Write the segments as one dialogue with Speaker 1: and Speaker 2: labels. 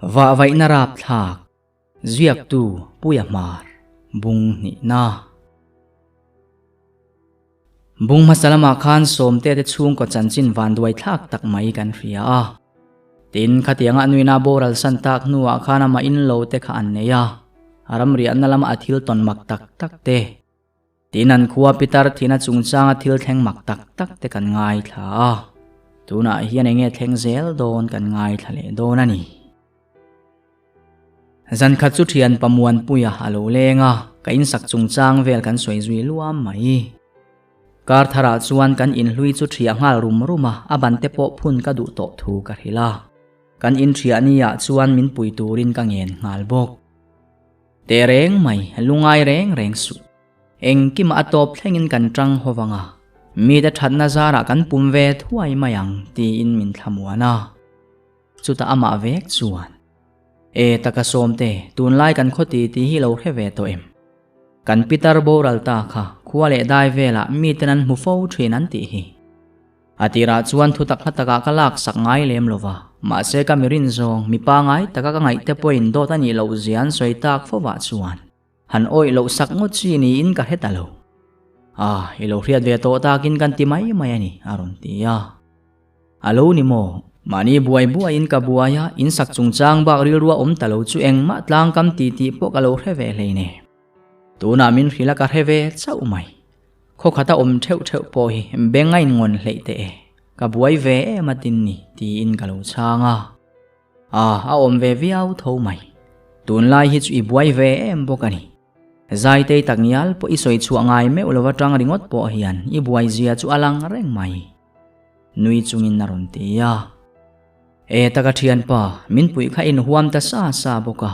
Speaker 1: Vahvaihna rapthlak, Ziaktu Puia Hmar, Bung hnihna. Bung hmasa lamah khan Sawmte te chhungkaw chanchin vanduai thlak tak mai kan hria a. Tin, khatianga a nuina boral san tak hnuah khan amah in lo te kha an nei a, a ramriahna lama a thil tawn mak tak tak te. Tin, an khua pitar thihna chungchanga thil thleng mak tak tak te kan ngaithla a, tunah hian enge thleng zel dawn kan ngaithla leh dawn a ni. Zan khat chu thian Pamuanpuia a lo leng a, ka insak chungchang vel kan sawi zui luam mai. Kar tharah chuan kan inhlui chu thiah nghal rum rum a, a ban te pawh phun ka duh tawh thu ka hrilh a. Kan inthiah niah chuan min pui turin ka ngen nghal bawk. Teh reng mai, lungai reng reng suh. Engkimah a tawp thlengin kan tang ho vang a, mite thatna zarah kan pum ve thuai mai ang tiin min thlamuan a. Chutah amah vek chuan, E taka Sawmte, tunlai kan khaw ti ti hi lo hre ve tawh em? Kan pitar boral ta kha khua leh dai velah miten an hmu fo thin an tih hi. A tirah chuan thu tak hla takah ka lak sak ngai lem lo va, mahse ka mi rin zawng, mi pangai taka ka ngaih te pawhin dawt a nih loh zia an sawi tak fovah chuan han awih loh sak ngawt chi niin ka hre ta lo. Ah, i lo hriat ve tawh takin kan ti mai mai a ni, a rawn ti a. A lo ni maw? Mahni buai buaiin ka buai a, in sak chungchang bak rilrua awm ta lo chu engmah tlangkam ti tih pawh ka lo hre ve hleine. Tunah min hrilh a ka hre ve chauh mai. Khaw khata awm theuh theuh pawh hi beng a inngawn hleih teh e, ka buai ve em a tin ni tiin ka lo chhang a. Ah, a awm ve viau tho mai. Tunlai hi chu i buai ve em bawk a ni. Zaitei tak ngial pawh i sawi chhuah ngai meuh lova tang ringawt pawh hian i buai zia chu a lang reng mai. Nui chungin a rawn ti a. E taka thianpa, min puih kha inhuam ta sa sa bawk a.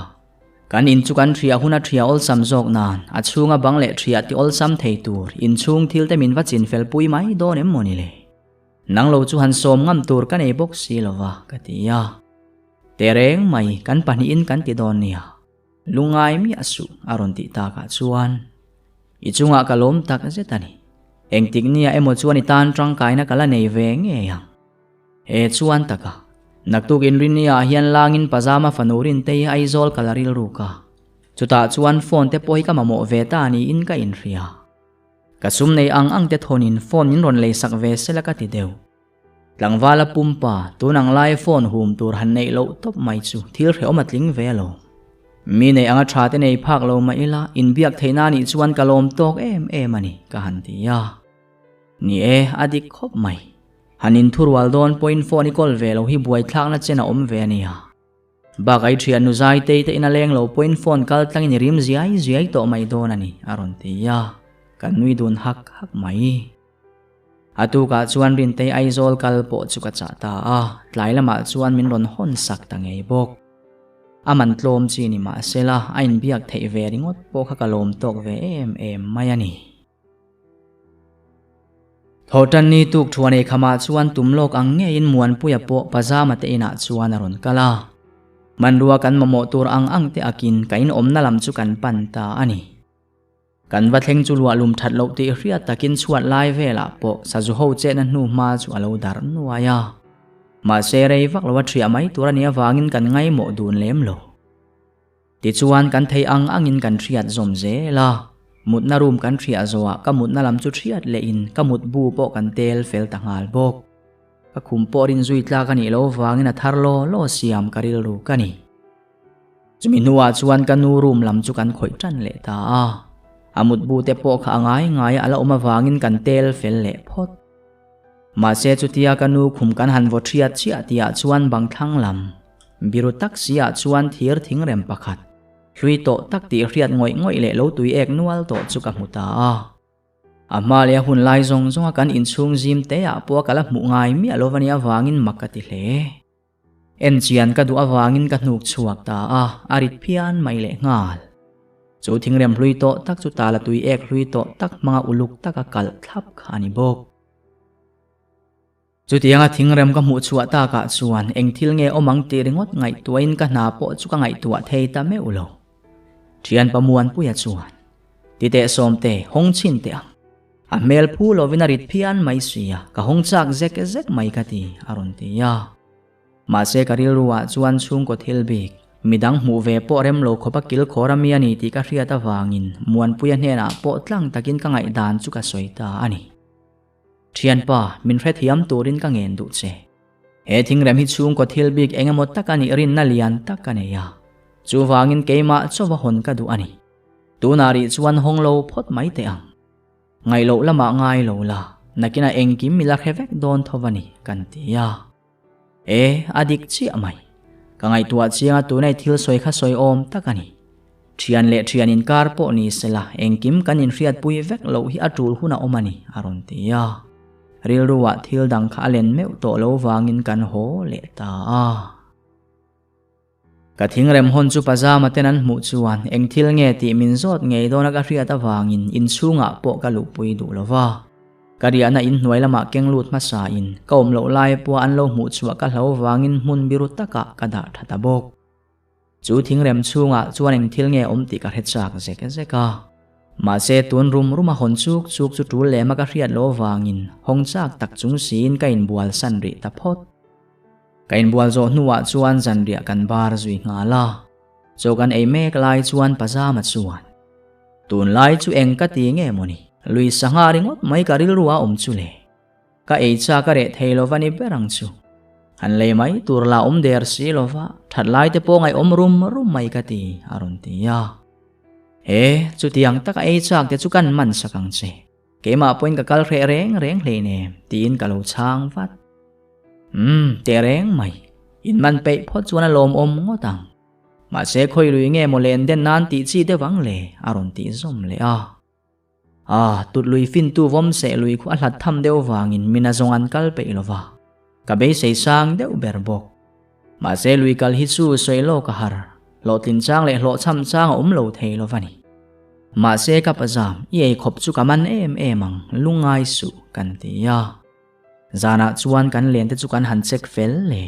Speaker 1: Kan in chu kan hria hun a hria awlsam zawk nan a chhunga bang leh hria ti awlsam thei tur inchhung thil te min va chin fel pui mai dawn em maw ni le? Nang lo chu han sawm ngam tur ka nei bawk si lo va ka ti a. Tehreng mai kan pahnihin kan ti dawn nia. Lungngai miah suh a rawn tih takah chuan i chungah ka lawm tak zet a ni. Engtik nia emaw chuan i tan tangkaina ka la nei ve ngei ang. He chuan taka, naktuk inrinni-ah hian langin pajama fanu Rintei Aizawl ka la rilruk a. Chutah chuan phone te pawh hi ka mamawh ve ta niin ka inhria. Ka sum nei ang ang te thawnin phone min rawn leisak ve sela ka ti deuh. Tlangvala pumpa, tun ang lai phone hum tur han neih loh tawp mai chu thil hrehawm a tling ve lo. Mi nei anga tha te nei phak lo mah ila, inbiak theihna anih chuan ka lawm tawk em em a ni, ka han ti a. Ni e, a dik khawp mai. Han inthurual dawn pawhin phone i kawl ve lo hi buaithlakna chen a awm ve a nia. Bak ai thian nu zai tei te in a leng lo pawhin phone kal tlangin i rim ziai ziai tawh mai dawn a ni, a rawn ti a. Kan nui dun hak hak mai. A tukah chuan Rintei Aizawl kal pawh chu ka chah ta a, tlai lamah chuan min rawn hawn sak ta ngei bawk. A man tlawm chi ni mahsela a inbiak theih ve ringawt pawh kha ka lawm tawk ve em em mai a ni. Thawhtanni tuk thuan ei khamah chuan tum lawk ang ngeiin Muanpuia pawh Pazama te inah chuan a rawn kal a. Hmanrua kan mamawh tur ang ang te akin ka inawmna lam chu kan pan ta a ni. Kan va thleng chu luah lum that loh tih hriat takin chhuat lai velah pawh sazu ho chetna hnu hma chu a lo darh nuai a. Mahse rei vak lo a thiah mai tur a nih avangin kan ngaimawh dun lem lo. Tichuan kan thei ang angin kan hriat zawm zel a, mutna room kan hriah zawhah ka mutna lam chu hriat lehin ka mutbu pawh kan tel fel ta nghal bawk. Ka khum pawh rin zui tlak a nih loh vangin a thar law law siam ka rilru ka ni. Chumi hnuah chuan ka nu room lam chu kan khawih tan leh ta a, a mutbu te pawh kha a ngai ngai a la awm avangin kan tel fel leh phawt. Mahse chutia ka nu khum kan han vaw thiat chiah tihah chuan bang thlang lam biru tak si ah chuan thir thingrem pakhat hlui tawh tak tih hriat ngawih ngawih leh lo tui ek nual tawh chu ka hmu ta a. A hma leh a hun lai zawng zawnga kan inchhung zim te ah pawh ka la hmuh ngai miah lo ania avangin mak ka ti hle. En chian ka duh avangin ka hnuk chhuak ta a, a rit phian mai leh nghal. Chu thingrem hlui tawh tak chu tala tui ek hlui tawh tak hmanga uluk taka kalh thlap kha a ni bawk. Chutianga thingrem ka hmuh chhuah takah chuan eng thil nge awm ang tih ringawt ngaihtuahin ka hna pawh chu ka ngaihtuah thei ta meuh lo. Thian Pamuanpuia chuan, Titeh Sawmte, hawng chhin teh ang. A hmel phu lovin a rit phian mai si a, ka hawng chak zek zek mai ka ti, a rawn ti a. Mahse ka rilruah chuan chhungkaw thil bik. Midang hmuh ve pawh rem lo khawpa kilkhawr a mi a ni tih ka hriat avangin Muanpuia hnenah pawh tlang takin ka ngaihdan chu ka sawi ta a ni. Thianpa, min hrethiam turin ka ngen duh che. He thingrem hi chhungkaw thil bik eng emaw tak a nih rinna lian tak ka nei a, chuvangin keimah chauva hawn ka duh a ni. Tunah rih chuan hawng lo phawt mai teh ang. Ngaih loh lamah ngai lo la, nakinah engkim i la hre vek dawn tho a ni, kan ti a. E, a dik chiah mai. Ka ngaihtuah chianga tunai thil sawi kha sawi awm tak a ni. Thian leh thian inkar pawh ni sela, engkim kan inhriatpui vek loh hi a tul hun a awm a ni, a rawn ti a. Rilruah thil dang kha a len meuh tawh lo vangin kan haw leh ta a. Ka thingrem hawn chu pajama ten an hmuh chuan eng thil nge tih min zawt ngei dawna ka hriat avangin inchhungah pawh ka luhpui duh lo va. Ka riahna inhnuai lamah keng lut hmasain ka awm loh lai pawha an lo hmuh chhuah ka hlo vangin hmun biru takah ka dah tha ta bawk. Chu thingrem chhungah chuan eng thil nge awm tih ka hre chak zek zek a. Mahse tun rum ruma hawn chuk chuk chu tul lema ka hriat loh avangin hawng chak tak chung siin ka inbual san rih ta phawt. Ka inbual zawh hnuah chuan zanriah kan bar zui nghal a, chaw kan ei mek lai chuan pajama chuan, Tunlai chu eng ka ti nge mawni, lui sangha ringawt mai ka rilru a awm chu le. Ka ei cha ka reh thei lova ni ber ang chu. Han lei mai tur la awm der si lova, that lai te pawh ngaihawm rum rum mai ka ti, a rawn ti a. He, chutiang taka ei chak te chu kan man sak ang che. Keimah pawhin ka kal hreh reng reng hleinem, tiin ka lo chhang vat. Umm, teh reng mai. In man peih phawt chuan a lawmawm ngawt ang. Mahse khawi lui nge maw len den nan tih chi deuh ang le, a rawn tih zawm leh a. Ah, tut lui fintu vawm seh lui khu a hlat tham deuh vangin min a zawng an kal peih lo va. Ka beisei sang deuh ber bawk. Mahse lui kal hi chu sawi lawk a har, hlawhtlin chang leh hlawhchham chang a awm lo thei lo va ni. Mahse ka pazam, i ei khawp chu ka man em em ang, lungngai suh, kan ti a. Zanah chuan kan len te chu kan han check fel le.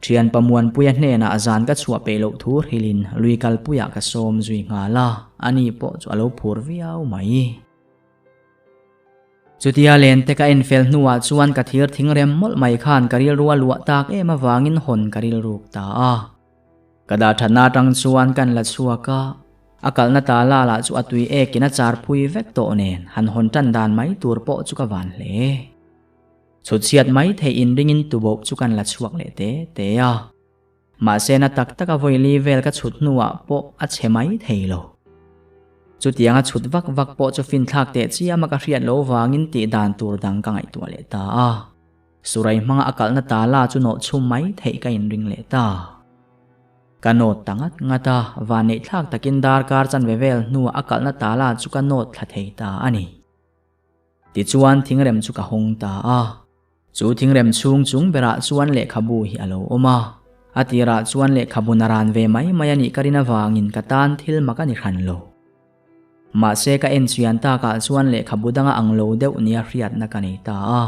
Speaker 1: Thian Pamuanpuia hnenah zan ka chhuah peih loh thu hrilhin lui kalpuiah ka sawm zui nghal a, ani pawh chu a lo phur viau mai. Chutia len te ka en fel hnuah chuan ka thir thing rem mawlh mai khan ka rilru a luah tak em avangin hawn ka rilruk ta a. Ka dah thatna atang chuan kan la chhuak a, a kalhna ta la lah chu a tui ekin a char phui vek tawh nen han hawn tan dan mai tur pawh chu ka van hle. Chhut chhiat mai theih inringin tuboh chu kan la chhuak leh te te a. Mahse na tak taka vawi li vel ka chhut hnuah pawh a chhe mai thei lo. Chutianga chhut vak vak pawh chu finthlak teh chiama ka hriat loh vangin tih dan tur dang ka ngaihtuah leh ta a. Surai hmanga a kalhna tala chu nawh chhum mai theih ka inring leh ta. Ka nawt ta ngat ngat a, vanneihthlak takin darkar chanve vel hnuah a kalhna tala chu ka nawt thla thei ta a ni. Tichuan thingrem chu ka hawng ta a. Chu thingrem chhung chung berah chuan lehkhabu hi a lo awm a. A tirah chuan lehkhabu naran ve mai mai a nih ka rin avangin ka tan thil mak a ni hran lo. Mahse ka en chian takah chuan lehkhabu danga ang lo deuh nia hriatna ka nei ta a.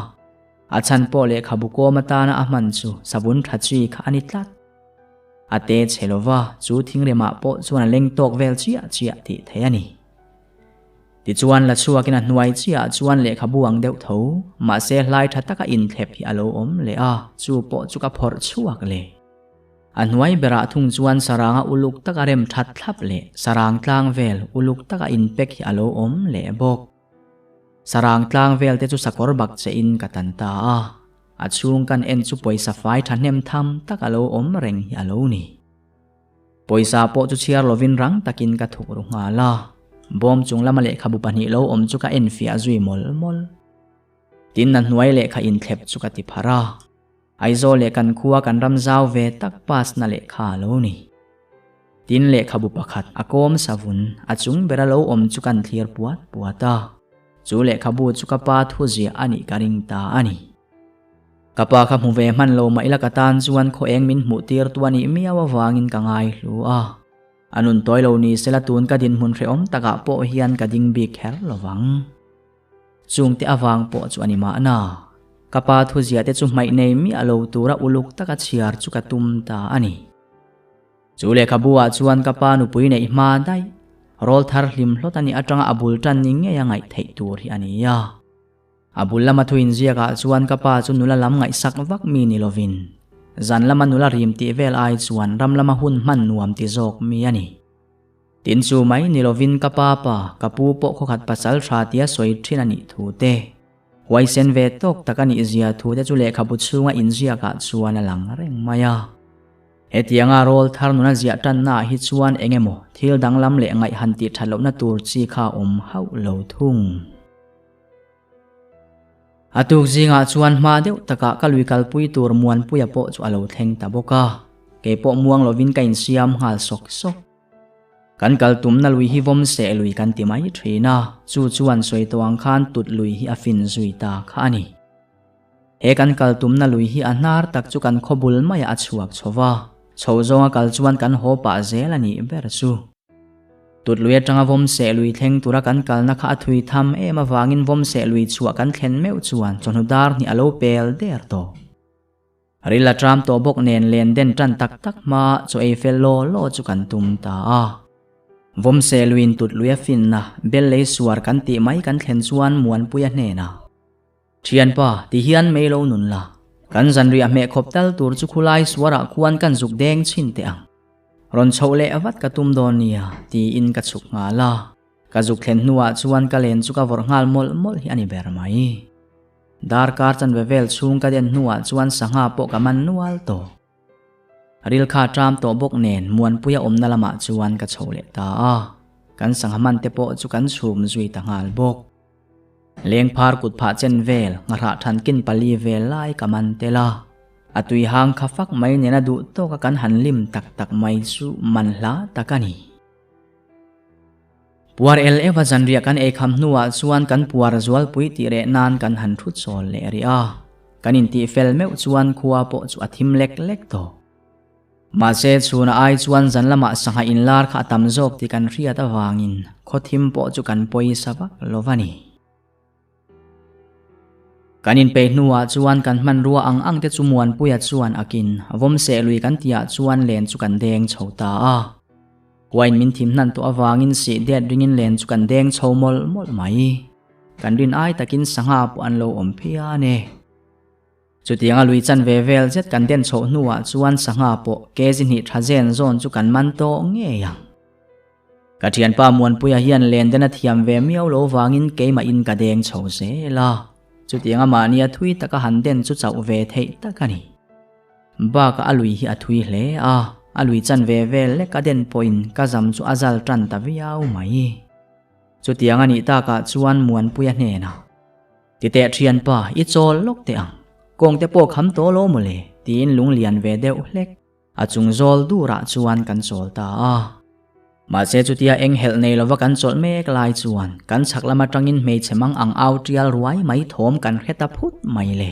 Speaker 1: A chhan pawh lehkhabu kawm atana a hman chu savun tha chi kha a ni tlat. A te chhe lova, chu thingremah pawh chuan a leng tawk vel chiah chiah tih theih a ni. Tichuan la chhuakin a hnuai chiahah chuan lehkhabu ang deuh tho, mahse hlai tha taka inthlep hi a lo awm leh a, chu pawh chu ka phawrh chhuak leh. A hnuai berah thung chuan saranga uluk taka rem that thlap leh sarang tlang vel uluk taka inpek hi a lo awm leh bawk. Sarang tlang vel te chu sakawr bak che in ka tan ta a, a chhung kan en chu pawisa fai thahnem tham tak a lo awm reng hi a lo ni. Pawisa pawh chu chhiar lovin rang takin ka thuk ru nghal a, bawm chung lama lehkhabu pahnih lo awm chu ka enfiah zui mawlh mawlh. Tin a hnuai lehkha inthlep chu ka ti pharh a. Aizawl leh kan khua kan ram zau ve tak pass na lehkha a lo ni. Tin lehkhabu pakhat a kawm savun a chung bera lo awm chu kan thlir puat puat a. Chu lehkhabu chu ka pa thuziah a nih ka ring ta a ni. Ka pa kha hmu ve hman lo mah ila ka tan chuan khaw eng min hmuh tir tu a nih miau avangin ka ngai hlu a. A nun tawi lo ni sela tun ka dinhmun hrehawm takah pawh hian ka ding bik kher lovang. Chungte avang pawh chu a ni mahna. Ka pa thuzia te chu hmaih nei miah lo tura uluk taka chhiar chu ka tum ta a ni. Chu lehkhabu ah chuan ka pa nupui neih hma daih, rawl thar hlim hlawt a nih atanga a bul tan ni ngei a ngaih theih tur hi a ni a. A bul lama thu inziak ah chuan ka pa chu nula lam ngaihsak vak mi ni lovin. Zan lama nula rim tih vel ai chuan ram lama hun hman nuam ti zawk mi a ni. Tin chu mai ni lovin ka pa pa, ka pu pawh khawkhat pasal tha tia sawi thin a nih thu te, huaisen ve tawk tak a nih zia thu te chu lehkhabu chhunga inziakah chuan a lang reng mai a. Hetianga rawl thar nuna ziah tannaah hi chuan eng emaw thil danglam leh ngaih han tih that lohna tur chi kha awm hauh lo thung. A tuk zingah chuan hma deuh takah ka lui kalpui tur Muanpuia pawh chu a lo thleng ta bawk a, kei pawh muang lovin ka insiam nghal sawk sawk. Kan kal tumna lui hi vawm seh lui kan ti mai thin a, chu chuan sawi tawh ang khan tut lui hi a fin zui ta kha a ni. He kan kal tumna lui hi a hnar tak chu kan khaw bul maiah a chhuak chho va, chho zawnga kal chuan kan haw pah zel a nih ber chu. Tut lui atanga vawm seh lui thleng tura kan kalna kha a thui tham em avangin vawm seh lui chhuah kan thlen meuh chuan chawhnu dar hnih a lo pel der tawh. Ril a tram tawh bawk nen len den tan tak tak hma chaw ei fel law law chu kan tum ta a. Vawm seh luiin tut lui a finna bel lei suar kan tih mai kan thlen chuan Muanpuia hnenah, Thianpa, ti hian mei lo nun la. Kan zanriah hmeh khawp tal tur chu khulai suarah khuan kan zuk deng chhin teh ang. Rawn chhoh leh vat ka tum dawn nia, tiin ka chhuk nghal a. Ka zuk thlen hnuah chuan ka len chu ka vawrh nghal mawlh mawlh hi a ni ber mai. Darkar chanve vel chhung ka den hnuah chuan sangha pawh ka man nual tawh. Ril kha ṭam tawh bawk nen Muanpuia awmna lamah chuan ka chho leh ta a. Kan sangha man te pawh chu kan chhum zui ta nghal bawk. Lengphar kut phah chen vel, nghahrah thankin pali vel lai ka man tel a. A tui hang kha fak mai nena duh tawka kan han lim tak tak mai chu man hla tak a ni. Puar el eva zanriah kan ei kham hnuah chuan kan puar zualpui tih reh nan kan han thu chawl leh rih a. Kan intih fel meuh chuan khua pawh chu a thim lek lek tawh. Mahse, chhuna ai chuan zan lamah sangha inlar kha a tam zawk tih kan hriat avangin khaw thim pawh chu kan pawisa vak lo va ni. Kan inpeih hnuah chuan kan hmanrua ang ang te chu Muanpuia chuan akin vawm seh lui kan tihah chuan len chu kan deng chho ta a. Huain min thim hnan tawh avangin sih det ringin len chu kan deng chho mawlh mawlh mai. Kan rin ai takin sangha pawh an lo awm phian e. Chutianga lui chan ve vel zet kan den chhoh hnuah chuan sangha pawh kg hnih tha zen zawn chu kan man tawh ngei ang. Ka thianpa Muanpuia hian len den a thiam ve miau lo vangin keimahin ka deng chho zel a, chutianga mahnia thui taka han den chu chauh ve theih tak a ni. Bakah a lui hi a thui hle a, a lui chan ve vel lek a den pawhin ka zam chu a zal tan ta viau mai. Chutiang a nih takah chuan Muanpuia hnenah. Ti teh thianpa, i chawl lawk teh ang. Kawng te pawh kham tawh lo mawle, tiin lung lian ve deuh hlek. A chung zawl durah chuan kan chawl ta a. Mahse chutia eng helh nei lova kan chawlh mek lai chuan kan chhak lam atangin hmeichhe mang ang au tial ruai mai thawm kan hre ta phut mai le.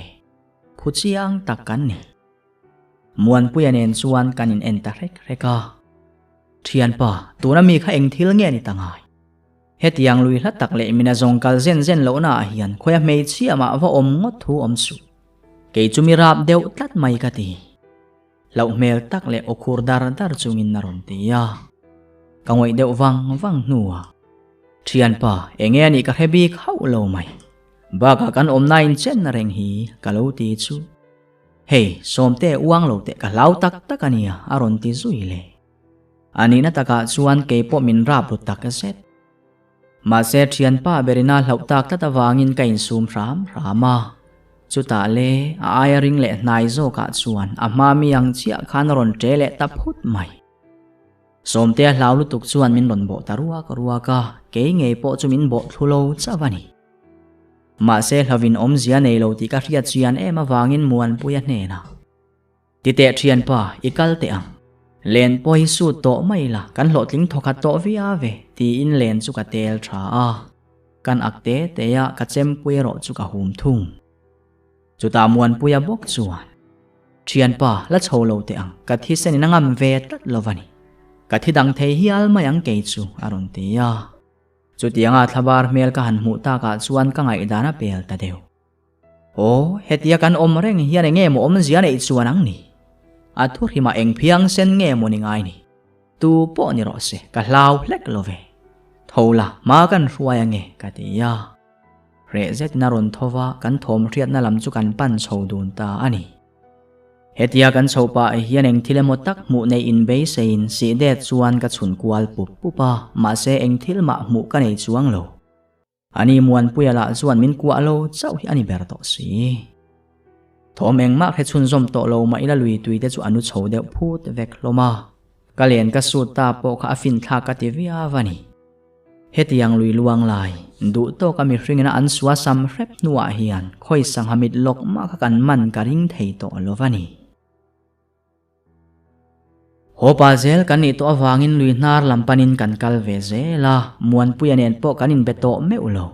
Speaker 1: Phu chiang tak kan ni. Muanpuia nen chuan kan in en ta hrek hrek a. Thianpa, tuna mi kha eng thil nge ni ta ngai? Hetiang lui hla tak leh mina zawng kal zen zen lohna ah hian khawia hmeichhia mah va awm ngawt thu awm suh. Kei chu mi rap deuh tlat mai ka ti. Hlauh hmel tak leh aw khur dar dar chungin a rawn ti a. Ka ngawih deuh vang vang hnuah, Thianpa, enge a nih ka hre bik hauh lo mai. Bakah kan awmna in chen reng hi ka lo ti chu. Hei, Sawmte uang lo teh ka hlau tak tak a nia a rawn ti zui le. A nihna takah chuan kei pawh min rap ru tak zet. Mahse thianpa berina hlauh tak tlat avangin ka insum hram hram a. Chutah le a aia ring leh hnai zawkah chuan a hma mi ang chiah khan a rawn ṭe leh ta phut mai. Sawmtea hlau lutuk chuan min rawn bawh ta ruak ruak a, kei ngei pawh chu min bawh thlu lo chauh a ni. Mahse hlauhin awmzia nei lo tih ka hriat chian em avangin Muanpuia hnenah. Ti teh thianpa, i kal teh ang. Len pawh hi sut tawh mai la, kan hlawhtling thawkhat tawh viau ve, tiin len chu ka tel tha a. Kan ak te te a, ka chempui erawh chu ka hum thung. Chutah Muanpuia bawk chuan, Thianpa, la chho lo teh ang, ka thisen in a ngam ve tlat lo va ni. Ka thi dang thei hial mai ang kei chu, a rawn ti a. Chutianga thlabar hmel ka han hmuh takah chuan ka ngaihdan a pel ta deuh. Aw, hetia kan awm reng hian enge maw awmzia neih chuan ang ni? A thu hrimah eng phiang sen nge maw ni ngai ni? Tu pawh ni rawh se, ka hlau hlek lo ve. Tho la, hma kan hruai ange, ka ti a. Hreh zetin a rawn tho va, kan thawm hriatna lam chu kan pan chho dun ta a ni. Hetia kan chhoh pah hian eng thil emaw tak hmuh neih in beiseiin sih det chuan ka chhun kual pup pup a, mahse eng thil mah hmuh ka nei chuang lo. Ani Muanpuia lah chuan min kuah lo chauh hi a ni ber tawh si. Thawm engmah hre chhunzawm tawh lo mah ila lui tui te chu a nu chho deuh phut vek hlawm a, ka len ka sut ta pawh kha a finthlak ka ti viau a ni. Hetiang lui luang lai, duh tawka mihringina an sua sam hrep hnuah hian khawi sangha mit lawk mah kha kan man ka ring thei tawh lo va ni. Haw pa zel kan nih tawh avangin lui hnar lam panin kan kal ve zel a, Muanpuia nen pawh kan inbe tawh meuh lo.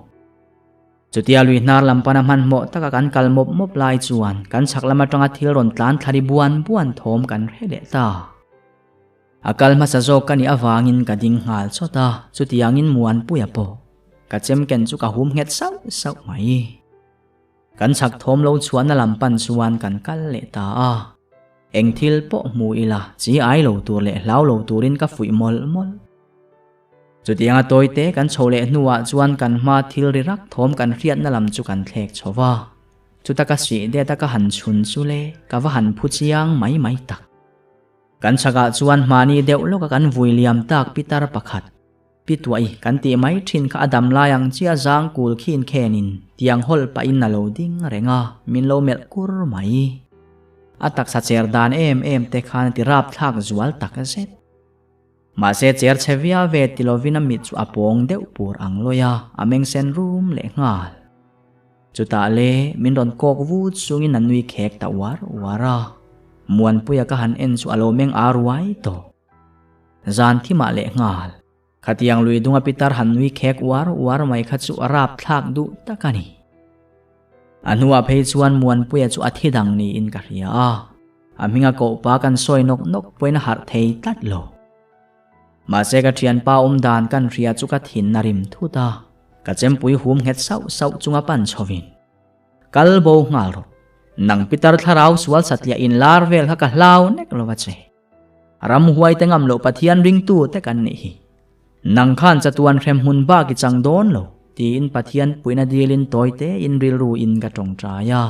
Speaker 1: Chutia lui hnar lam pana hmanhmawh taka kan kal mawp mawp lai chuan kan chhak lam atanga thil rawn tlan thla ri buan buan thawm kan hre leh ta. A kal hmasa zawk ka nih avangin ka ding nghal chawt a, chutiangin Muanpuia pawh ka chem ken chu ka hum nghet sauh sauh mai. Kan chhak thawm lo chhuahna lam pan chuan kan kal leh ta a, eng thil pawh hmu ila chi ai lo tur leh hlau lo turin ka fuih mawlh mawlh. Chutianga tawite kan chho leh hnuah chuan kan hma thil ri rak thawm kan hriatna lam chu kan thlek chho va, chuta ka sih det a ka han chhun chu le ka va han phu chiang mai mai tak. Kan chhakah chuan hmani deuh lawka kan vui liam tak pitar pakhat, Pi Tuaih kan tih mai thin kha a dam lai ang chiah zang kul khin khenin tiang hawlh pahin a lo ding reng a, min lo melh kur mai. A taksa cher dan em em te khan a ti rapthlak zual tak zet. Mahse cher chhe viau ve ti lovin a mit chu a pawng deuh pur ang lawi a, a meng sen rum leh nghal. Chutah le min rawn kawk vut chungin a nui khek ta uar uar a, Muanpuia ka han en chu a lo meng ar uai tawh. Zan thimah leh nghal. Khatiang lui dunga pitar han nui khek uar uar mai kha chu a rapthlak duh tak a ni. A hnuah phei chuan Muanpuia chu a thi dang niin ka hria a, a hminga koh pa kan sawi nawk nawk pawhin a harh thei tlat lo. Mahse ka thianpa awm dan kan hria chu ka thin a rim thut a, ka chempui hum nghet sauh sauh chunga pan chhovin, Kal bo nghal rawh, nang pitar thlarau sual satliah in lar vel kha ka hlau nek lo a che. Ramhuai te ngam loh Pathian ringtu te kan nih hi. Nang khan chatuan hrem hmun bak i chang dawn lo, tiin Pathian puihna dilin tawi te in rilru in ka tawngtai a.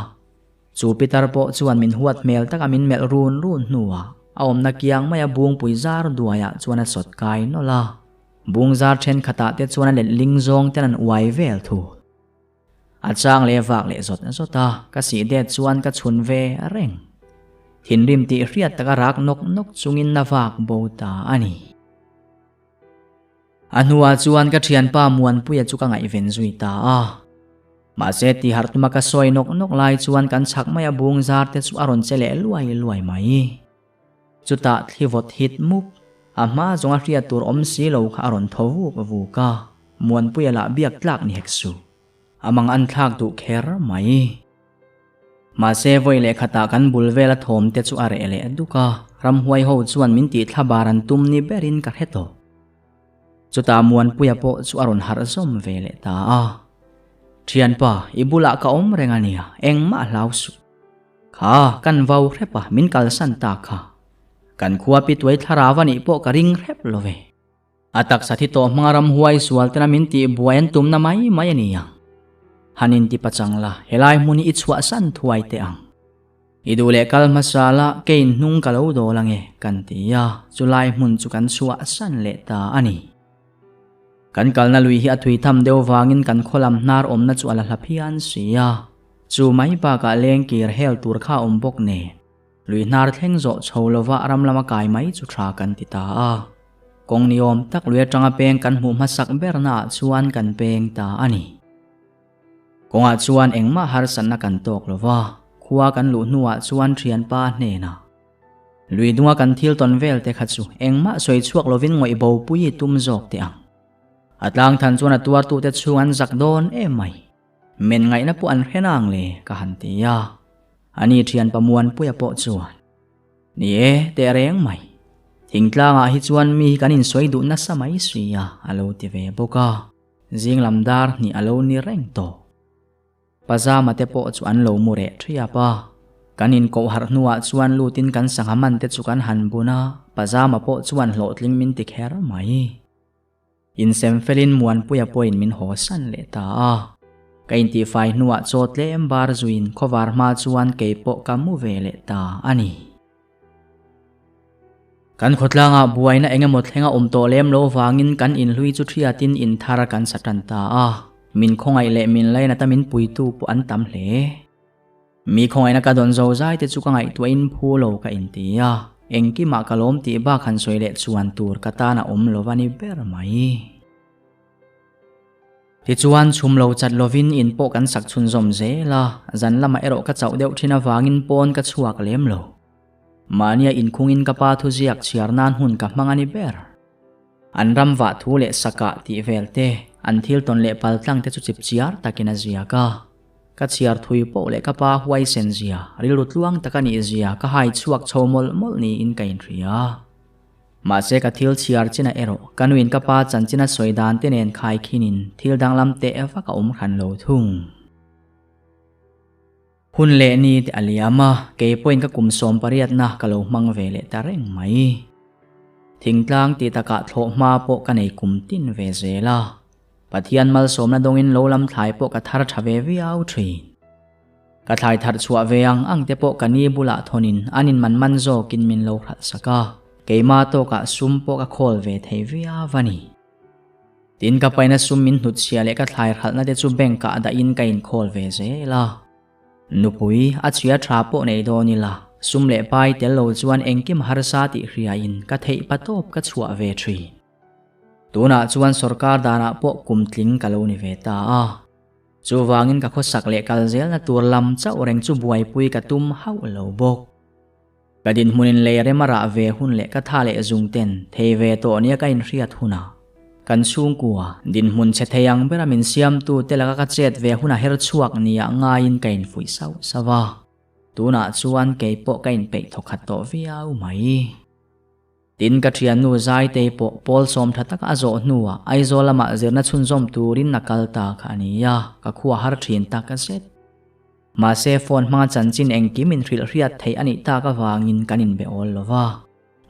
Speaker 1: Chu pitar pawh chuan min huat hmel taka min melh run run hnuah a awmna kiang maia bungpui zar duaiah chuan a sawt kai nawlh a. Bung zar thenkhatah te chuan a let ling zawng ten an uai vel thu. A chang leh vak leh zawt zawt a, ka sih det chuan ka chhun ve reng. Thinrim tih hriat taka rak nawk nawk chungin a vak bo ta a ni. A hnuah chuan ka thianpa Muanpuia chu ka ngaihven zui ta a. Mahse tihharh tuma ka sawi nawk nawk lai chuan kan chhak maia bung zar te chu a rawn che leh luai luai mai. Chutah thli vawt hit mup, a hma zawnga hriat tur awm si lo kha a rawn tho vuk vuk a, Muanpuia lah biak tlak ni hek suh. A mang an thlak duh kher mai. Mahse vawi leh khatah kan bul vela thawm te chu a reh leh duk a, ramhuai ho chuan min tih thla bar an tum ni berin ka hre tawh. Chutah Muanpuia pawh chu a rawn harh zawm ve leh ta a. Thianpa, i bulah ka awm reng a nia, engmah hlau suh. Kha, kan vau hrep a, min kalsan ta kha. Kan khua pi tuai thlarau a nih pawh ka ring hrep lo ve. A taksa thi tawh hmanga ramhuai sual tena min tih buai an tumna mai mai a ni ang. Han inti pachang la, helai hmun hi i chhuahsan thuai teh ang. I duh leh kal hmasa la, kei inhnung ka lo dawl ange, kan ti a, chulai hmun chu kan chhuahsan leh ta a ni. Kan kalna lui hi a thui tham deuh vangin kan khaw lam hnar awmna chu a la hla phian si a, chu mai bakah lengkir hel tur kha a awm bawk nen. Lui hnar thleng zawh chho lova ram lama kai mai chu tha kan ti ta a. Kawng ni awm tak lui atanga peng kan hmuh hmasak bernaah chuan kan peng ta a ni. Kawngah chuan engmah harsatna kan tawk lova, khua kan luh hnuah chuan thianpa hnenah, Lui dunga kan thil tawn vel te kha chu engmah sawi chhuak lovin ngawih bopui i tum zawk teh ang. A tlangthan chuan a tuartute chhung an zak dawn em mai. Men ngaihna pawh an hre nang le ka han ti a. Ani thianpa Muanpuia pawh chuan, Ni e, teh reng mai. Thingtlangah hi chuan mi hi kan insawi duh nasa mai si a, a lo ti ve bawk a. Zing lam dar hnih a lo ni reng tawh. Pazama te pawh chu an lo mu reh thiap a. Kan inkoh harh hnuah chuan lutin kan sangha man te chu kan han bun a, Pazama pawh chuan hlawhtling min ti kher mai. Insem felin Muanpuia pawhin min haw san leh ta a. Ka intihfai hnuah chaw tlem bar zuiin khawvar hma chuan kei pawh ka mu ve leh ta a ni. Kan khawtlangah buaina eng emaw thleng a awm tawh lem lo vangin kan inhlui chu thiatin in thar kan sa tan ta a, min khawngaih leh min lainata min puitu pawh an tam hle. Mi khawngaihna ka dawn zo zai te chu ka ngaihtuahin phu lo ka inti a, engkimah ka lawm tih bak han sawi leh chuan tur ka tan a awm lo a ni ber mai. Tichuan, chhum lo chat lovin in pawh kan sak chhunzawm zel a, zan lamah erawh ka chauh deuh thin avangin pawn ka chhuak lem lo. Mahnia inkhungin ka pa thuziak chhiar nan hun ka hmang a ni ber. An ram vah thu leh sakah tih vel te, an thil tawn leh pal tlang te chu chip chiar takin a ziak a. Ka chhiar thui poh leh ka pa huaisen zia, rilru tluang tak a nih zia ka hai chhuak chho mawlh mawlh niin ka inhria. Mahse ka thil chhiar chinah erawh ka nuin ka pa chanchin a sawi dan te nen khaikhinin thil danglam teh vak a awm hran lo thung. Hun leh ni te a liam a, kei pawhin ka kum 18na ka lo hmang ve leh ta reng mai. Thingtlang ti takah thlawh hma pawh ka nei kum tin ve zel a, Pathian malsawmna dawngin lo lam thlai pawh ka thar tha ve viau thin. Ka thlai thar chhuah ve ang ang te pawh ka ni bulah thawnin an in man man zawkin min lo hralh sak a, keima tawkah sum pawh ka khawl ve thei viau a ni. Tin ka paina sum min hnutchhia leh ka thlai hralhna te chu bank ah dahin ka inkhawl ve zel a. Nupui a chhia tha pawh nei dawn ila, sum leh pai tel lo chuan engkim harsa tih hriain ka theih patawp ka chhuah ve thin. Tunah chuan sorkar danah pawh kum tling ka lo ni ve ta a. Chuvangin ka khawsak leh kal zelna tur lam chauh reng chu buaipui ka tum hauh lo bawk. Ka dinhmunin lei rem a rah ve hun leh ka tha leh zung ten thei ve tawh nia ka inhriat hunah, kan chhungkua dinhmun chhe thei ang bera min siamtu te laka ka chet ve huna her chhuak nia ngaiin ka infuih sauh sauh a. Tunah chuan kei pawh ka inpeih thawkhat tawh viau mai. Tin, ka thiannu Zaitei pawh pawl sawm tha taka a zawh hnuah Aizawl lamah zirna chhunzawm turin a kal ta kha a ni a, ka khua har thin tak zet. Mahse, phone hmanga chanchin engkim inhrilh hriat theih a nih tak avangin kan inbe awl lo va.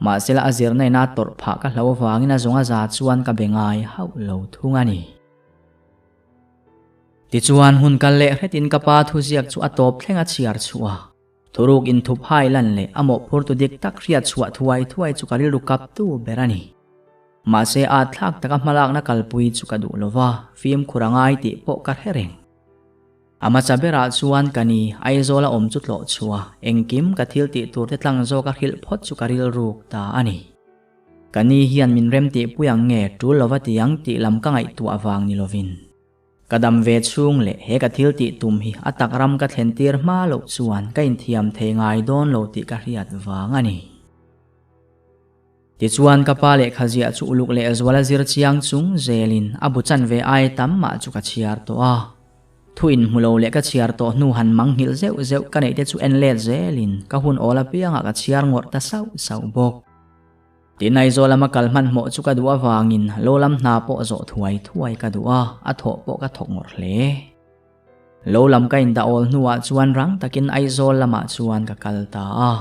Speaker 1: Mahsela a zirna ina tawrh phah ka hlo avangin a zawnga za chuan ka be ngai hauh lo thung a ni. Tichuan, hun kal leh hretin ka pa thuziak chu a tawp thleng a chhiar chhuah a. Thuruk inthup hai lan leh a mawhphurtu dik tak hriat chhuah thuai thuai chu ka rilru kaptu ber a ni. Mahse at thlak taka hmalakna kalpui chu ka duh lova, fimkhur a ngai tih pawh ka hre reng. A hmasa berah chuan ka ni Aizawl a awm chu tlawh chhuah, engkim ka thil tih tur te tlang zawka hrilh phawt chu ka rilruk ta a ni. Ka ni hian min remtihpui ang nge tul lova ti ang tih lam ka ngaihtuah vang ni lovin. Ka dam ve chhung leh he ka thil tih tum hi a tak ram ka thlen tir hma loh chuan ka inthiam thei ngai dawn lo tih ka hriat vang a ni. Tichuan ka pa lehkha ziah chu uluk leh zuala zir chiang chung zelin a bu chan ve ai tam mah chu ka chhiar tawh a. Thu inhmu lo leh ka chhiar tawh hnu han mang nghilh zeuh zeuh ka neih te chu en let zelin ka hun awl apiangah ka chhiar ngawrh ta sauh sauh bawk. Tin Aizawl lama kal hmanhmawh chu ka duh avangin lo lam hna pawh zawh thuai thuai ka duh a, a thawh pawh ka thawk ngawrh hle. Lo lam ka indah awl hnuah chuan rang takin Aizawl lamah chuan ka kal ta a.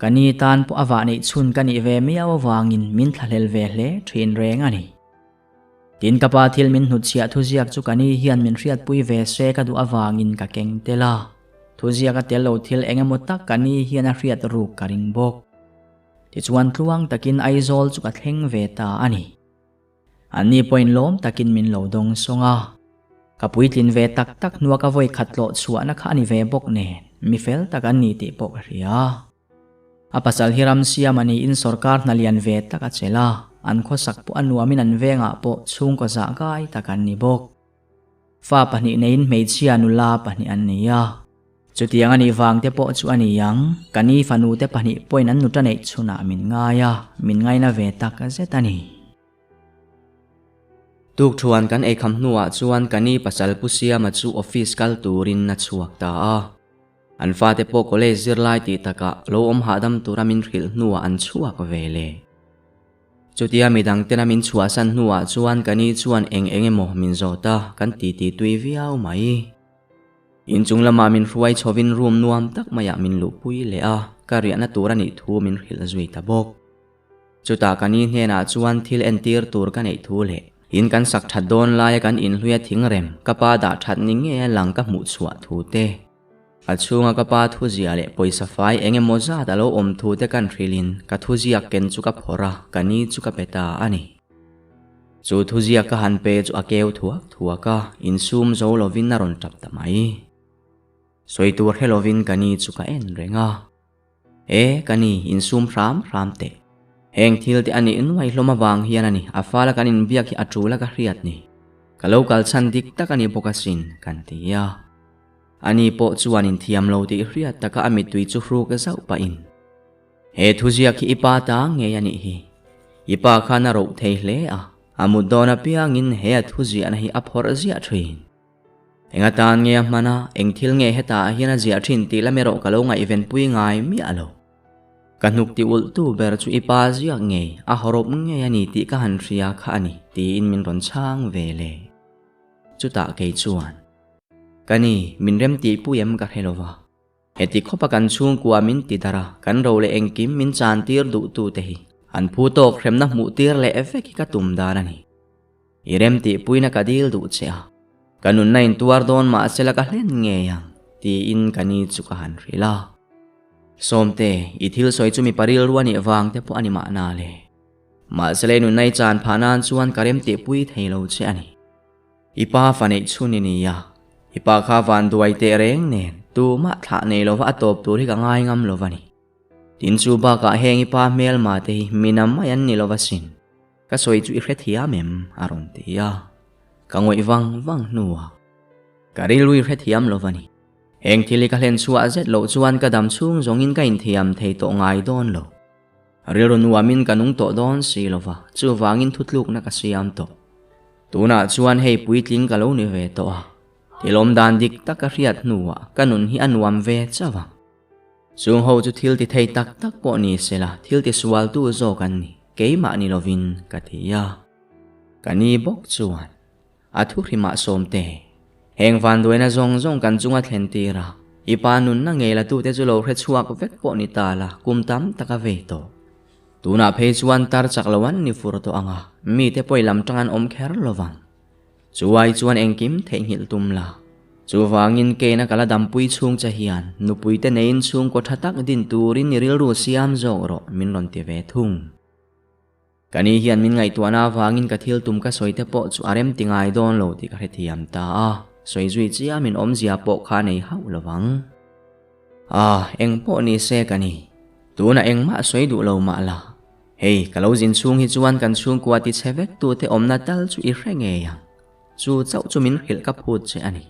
Speaker 1: Ka ni tan pawh a vah neih chhun ka nih ve miau avangin min thlahlel ve hle thin reng a ni. Tin ka pa thil min hnutchhiah thuziak chu ka ni hian min hriatpui ve se ka duh avangin ka keng tel a. Thuziak a tel lo thil eng emaw tak ka ni hian a hriat ruk ka ring bawk. Tichuan tluang takin Aizawl chu ka thleng ve ta a ni. Anni pawhin lawm takin min lo dawng sawng a. Ka puitlin ve tak tak hnua ka vawi khat tlawh chhuahna kha a ni ve bawk nen, mi fel tak an ni tih pawh ka hria. A pasal hi ram siam a niin sawrkar hna lian ve tak a chelh a, an khawsak pawh a nuamin an vengah pawh chhungkaw zah gai tak an ni bawk. Fa pahnih neiin hmeichhia nula pahnih an ni a. Chutiang a nih vang te pawh chu a ni ang, ka ni fanu te pahnih pawhin an nuta neih chhunah min ngai a, min ngaina ve tak zet a ni. Tukthuan kan eikham hnuah chuan ka ni pasal Pu Siama chu office kal turin a chhuak ta a. An fate pawh college zirlai tih takah lo awm hahdam tura min hrilh hnuah an chhuak ve le. Chutia midang tena min chhuahsan hnuah chuan ka ni chuan eng eng emaw min zawt a, kan titi tui viau mai. Inchung lamah min hruai chhovin room nuam tak maiah min luhpui leh a, ka riahna tur a nih thu min hrilh zui ta bawk. Chutah ka ni hnenah chuan thil entir tur ka neih thu leh. In kan sak that dawn laia kan inhluia thingrem ka pa dah that ni nge lang ka hmuh chhuah thu te. A chhunga ka pa thuzia leh pawisa fai eng emaw zat a lo awm thu te kan hrilhin ka thuziak ken chu ka phawrh a, ka ni chu ka pe ta a ni. Chu thuziak ka han pe chu a keu thuak thuak a, insum zo lovin a rawn tap ta mai. Sawi tur hre lovin ka ni chu ka en reng a. E, ka ni, insum hram hram teh. Heng thil te a nih nuai hlawm avang hian a ni, a fala kan inbiak hi a tul a ka hriat ni. Ka lo kal chhan dik tak a ni bawk asin, kan ti a. Ani pawh chuan inthiam lo tih hriat taka a mittui chu hruk zauh pahin, He thuziak hi i pa ta ngei a nih hi. I pa khan a roh thei hle a, a mut dawn apiangin he a thuziahna hi a phawrh ziah thin. Eng atan nge a hman a, eng thil nge hetah hian a ziah thin tih lam erawh ka lo ngaihvenpui ngai miah lo. Ka hnuk ti ulh tu ber chu i pa ziak ngei, a hawrawp ngei a ni tih ka han hria kha a ni, tiin min rawn chhang ve le. Chutah kei chuan. Ka ni, min rem tih pui em ka hre lo va. Heti khawpa kan chhungkua min ti darh a, kan ro leh engkim min chan tir duh tu te hi an phu tawk hremna hmuh tir leh vek hi ka tum dan a ni. I rem tih puina ka dil duh che a, ka nunna in tuar dawn mahsela ka hlen ngei ang, tiin ka ni chu ka han hrilh a. Sawmte, i thil sawi chu mipa rilru a nih vang te pawh a ni mahna le. Mahsela i nunna i chan phah nan chuan ka rem tih pui thei lo che a ni. I pa fa neih chhun i ni a, i pa kha van duai teh reng nen tumah thlah nei lova a tawp tur hi ka ngai ngam lo va ni. Tin chu bakah heng i pa hmelma te hi mina mai an ni lova sin. Ka sawi chu i hrethiam em? a rawn ti a. Ka ngawih vang vang hnuah ka rilru i hrethiam lo va ni. Heng thil hi ka hlen chhuah zet loh chuan ka dam chhung zawngin ka inthiam thei tawh ngai dawn lo. Rilru nuamin ka nung tawh dawn si lova, chuvangin thutlukna ka siam tawh. Tunah chuan hei puitling ka lo ni ve tawh a, thilawm dan dik tak ka hriat hnuah ka nun hi a nuam ve chauh ang. Chung ho chu thil ti thei tak tak pawh ni sela thil ti sualtu zawk an ni, keimah ni lovin ka ti a. Ka ni bawk chuan a thu hrimah sawmte, heng vanduaina zawng zawng kan chunga thlen tir a, i pa nunna ngei la tute chu lo hre chhuak vek pawh ni ta la kum tam tak a vei tawh. Tunah phei chuan tar chak lo an ni fur tawh ang a, mite pawi lam tang an awm kher lo vang. Chuai chuan engkim theihnghilh tum la. Chuvangin keina ka la dampui chhung che hian nupuite neiin chhungkaw tha tak din turin i rilru siam zawk rawh min rawn ti ve thung. Ka ni hian min ngaihtuahna avangin ka thil tum ka sawi te pawh chu a rem ti ngai dawn lo tih ka hrethiam ta a, sawi zui chiam in awmzia pawh kha nei hauh lo vang. Ah, eng pawh ni se ka ni. Tunah engmah sawi duh lo mah la. Hei, ka lo zin chhung hi chuan kan chhungkua ti chhe vek tute awmna tal chu i hre ngei ang. Chu chauh chu min hrilh ka phut che a ni.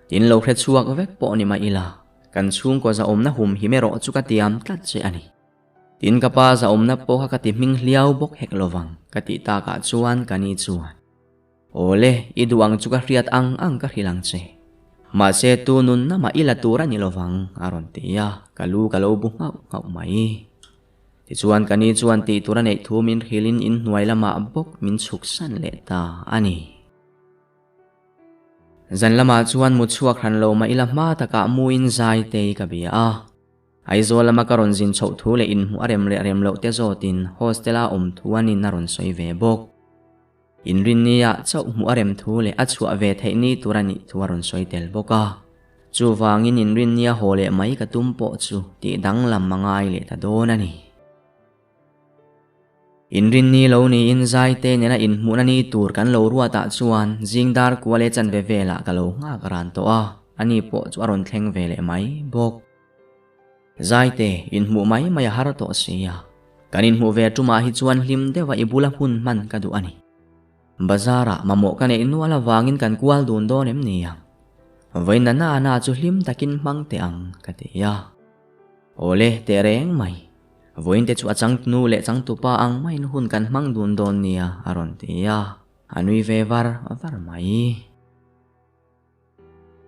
Speaker 1: Tin lo hre chhuak vek pawh ni mah ila, kan chhungkua zahawmna hum him erawh chu ka tiam tlat che a ni. Tin ka pa zahawmna pawh kha ka ti hming hliau bawk hek lovang ka tih takah chuan ka ni chuan. Awle, i duh ang chu ka hriat ang ang ka hrilh ang che. Mahse, tu nun namah i la tur a ni lovang, a rawn ti a, ka lu ka lo bu nghauh nghauh mai. Tichuan, ka ni chuan tih tur a neih thu min hrilhin inhnuai lamah bawk min chhuk san leh ta a ni. Zan lamah chuan mu chhuak hran lo mah ila hma takah muin Zaitei ka bia a. Aizawl lama ka rawn zin chhoh thu leh inhmuh a rem leh rem loh te zawtin hostel-a awm thu anin a rawn sawi ve bawk. Inrinnia chauh hmuh a rem thu leh a chhuah ve theih ni tur a nih thu a rawn sawi tel bawk a. Chuvangin inrinnia haw leh mai ka tum pawh chu tih danglam a ngai leh ta dawn a ni. Inrinni lo niin Zaite nena inhmuhna ni tur kan lo ruatah chuan zingdar kua leh chanve velah ka lo nghak ran tawh a, ani pawh chu a rawn thleng ve leh mai bawk. Zaite, inhmuh mai mai a har tawh si a. Kan inhmuh ve tumah hi chuan hlim deuha i bula hun hman ka duh a ni. Bazarah mamawh ka neih nual avangin kan kual dun dawn em ni ang? Vawiin na na chu hlim takin hmang teh ang, ka ti a. Awle, teh reng mai. Vawiin te chu a changtunu leh changtupa ang maiin hun kan hmang dun dawn nia, a rawn ti a. A nui ve var var mai.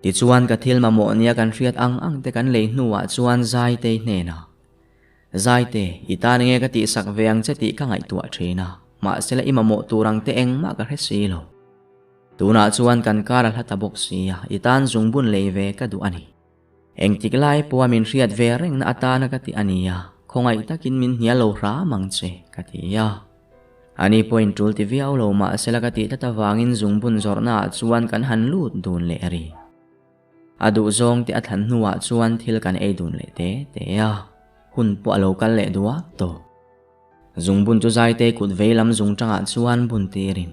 Speaker 1: Tichuan ka thil mamawh nia kan hriat ang ang te kan lei hnuah chuan Zaitei hnenah, Zaite, i tan enge ka tihsak ve ang che tih ka ngaihtuah thin a, mahsela i mamawh tur ang te engmah ka hre si lo. Tunah chuan kan kar a hla ta bawk si a, i tan zungbun lei ve ka duh a ni. Engtik lai pawha min hriat ve rengna atana ka ti a nia, khawngaih takin min hnial lo hram ang che, ka ti a. Ani pawhin tul ti viau lo mah sela ka tih tlat avangin zungbun zawrhnaah chuan kan han lut dun leh rih. A duh zawng te a thlan hnuah chuan thil kan ei dun leh te te a, hun pawh a lo kal leh duak tawh. Zungbun chu Zaitei kut vei lam zung tangah chuan bun tirin,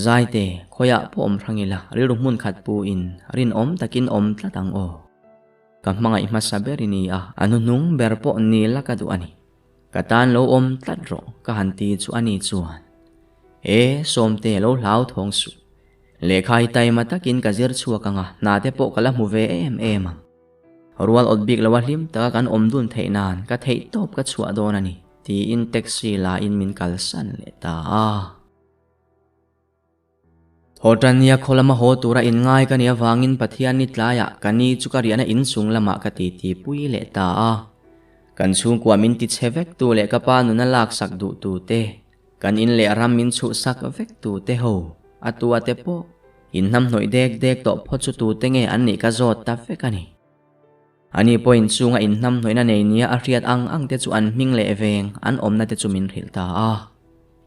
Speaker 1: Zaite, khawiah pawh awm hrang ila, rilru hmun khat puin rinawm takin awm tlat ang aw. Ka hmangaih hmasa ber i ni a, a hnuhnung ber pawh ni la ka duh a ni. Ka tan lo awm tlat rawh ka han ti chu a ni chuan, E, Sawmte lo hlau thawng suh. Lehkha hi taima takin ka zir chhuak ang a, hna te pawh ka la hmu ve em em ang. Rual awt bik loa hlim taka kan awm dun theih nan ka theih tawp ka chhuah dawn a ni, tiin taxi la in min kalsan leh ta a. Thawhṭannia khaw lama haw tura inngai ka nih avangin Pathianni tlaiah ka ni chu ka riahna inchung lamah ka titi pui leh ta a. Kan chhungkua min ti chhe vek tu leh ka pa nuna laksak duh tu te, kan in leh ram min chhuhsak vek tu te ho, a tua te pawh inhnamhnawih dek dek tawh phawt chu tute nge an nih ka zawt ta vek a ni. Ani pawhin chunga inhnamhnawihna nei nia a hriat ang ang te chu an hming leh veng an awmna te chu min hrilh ta a.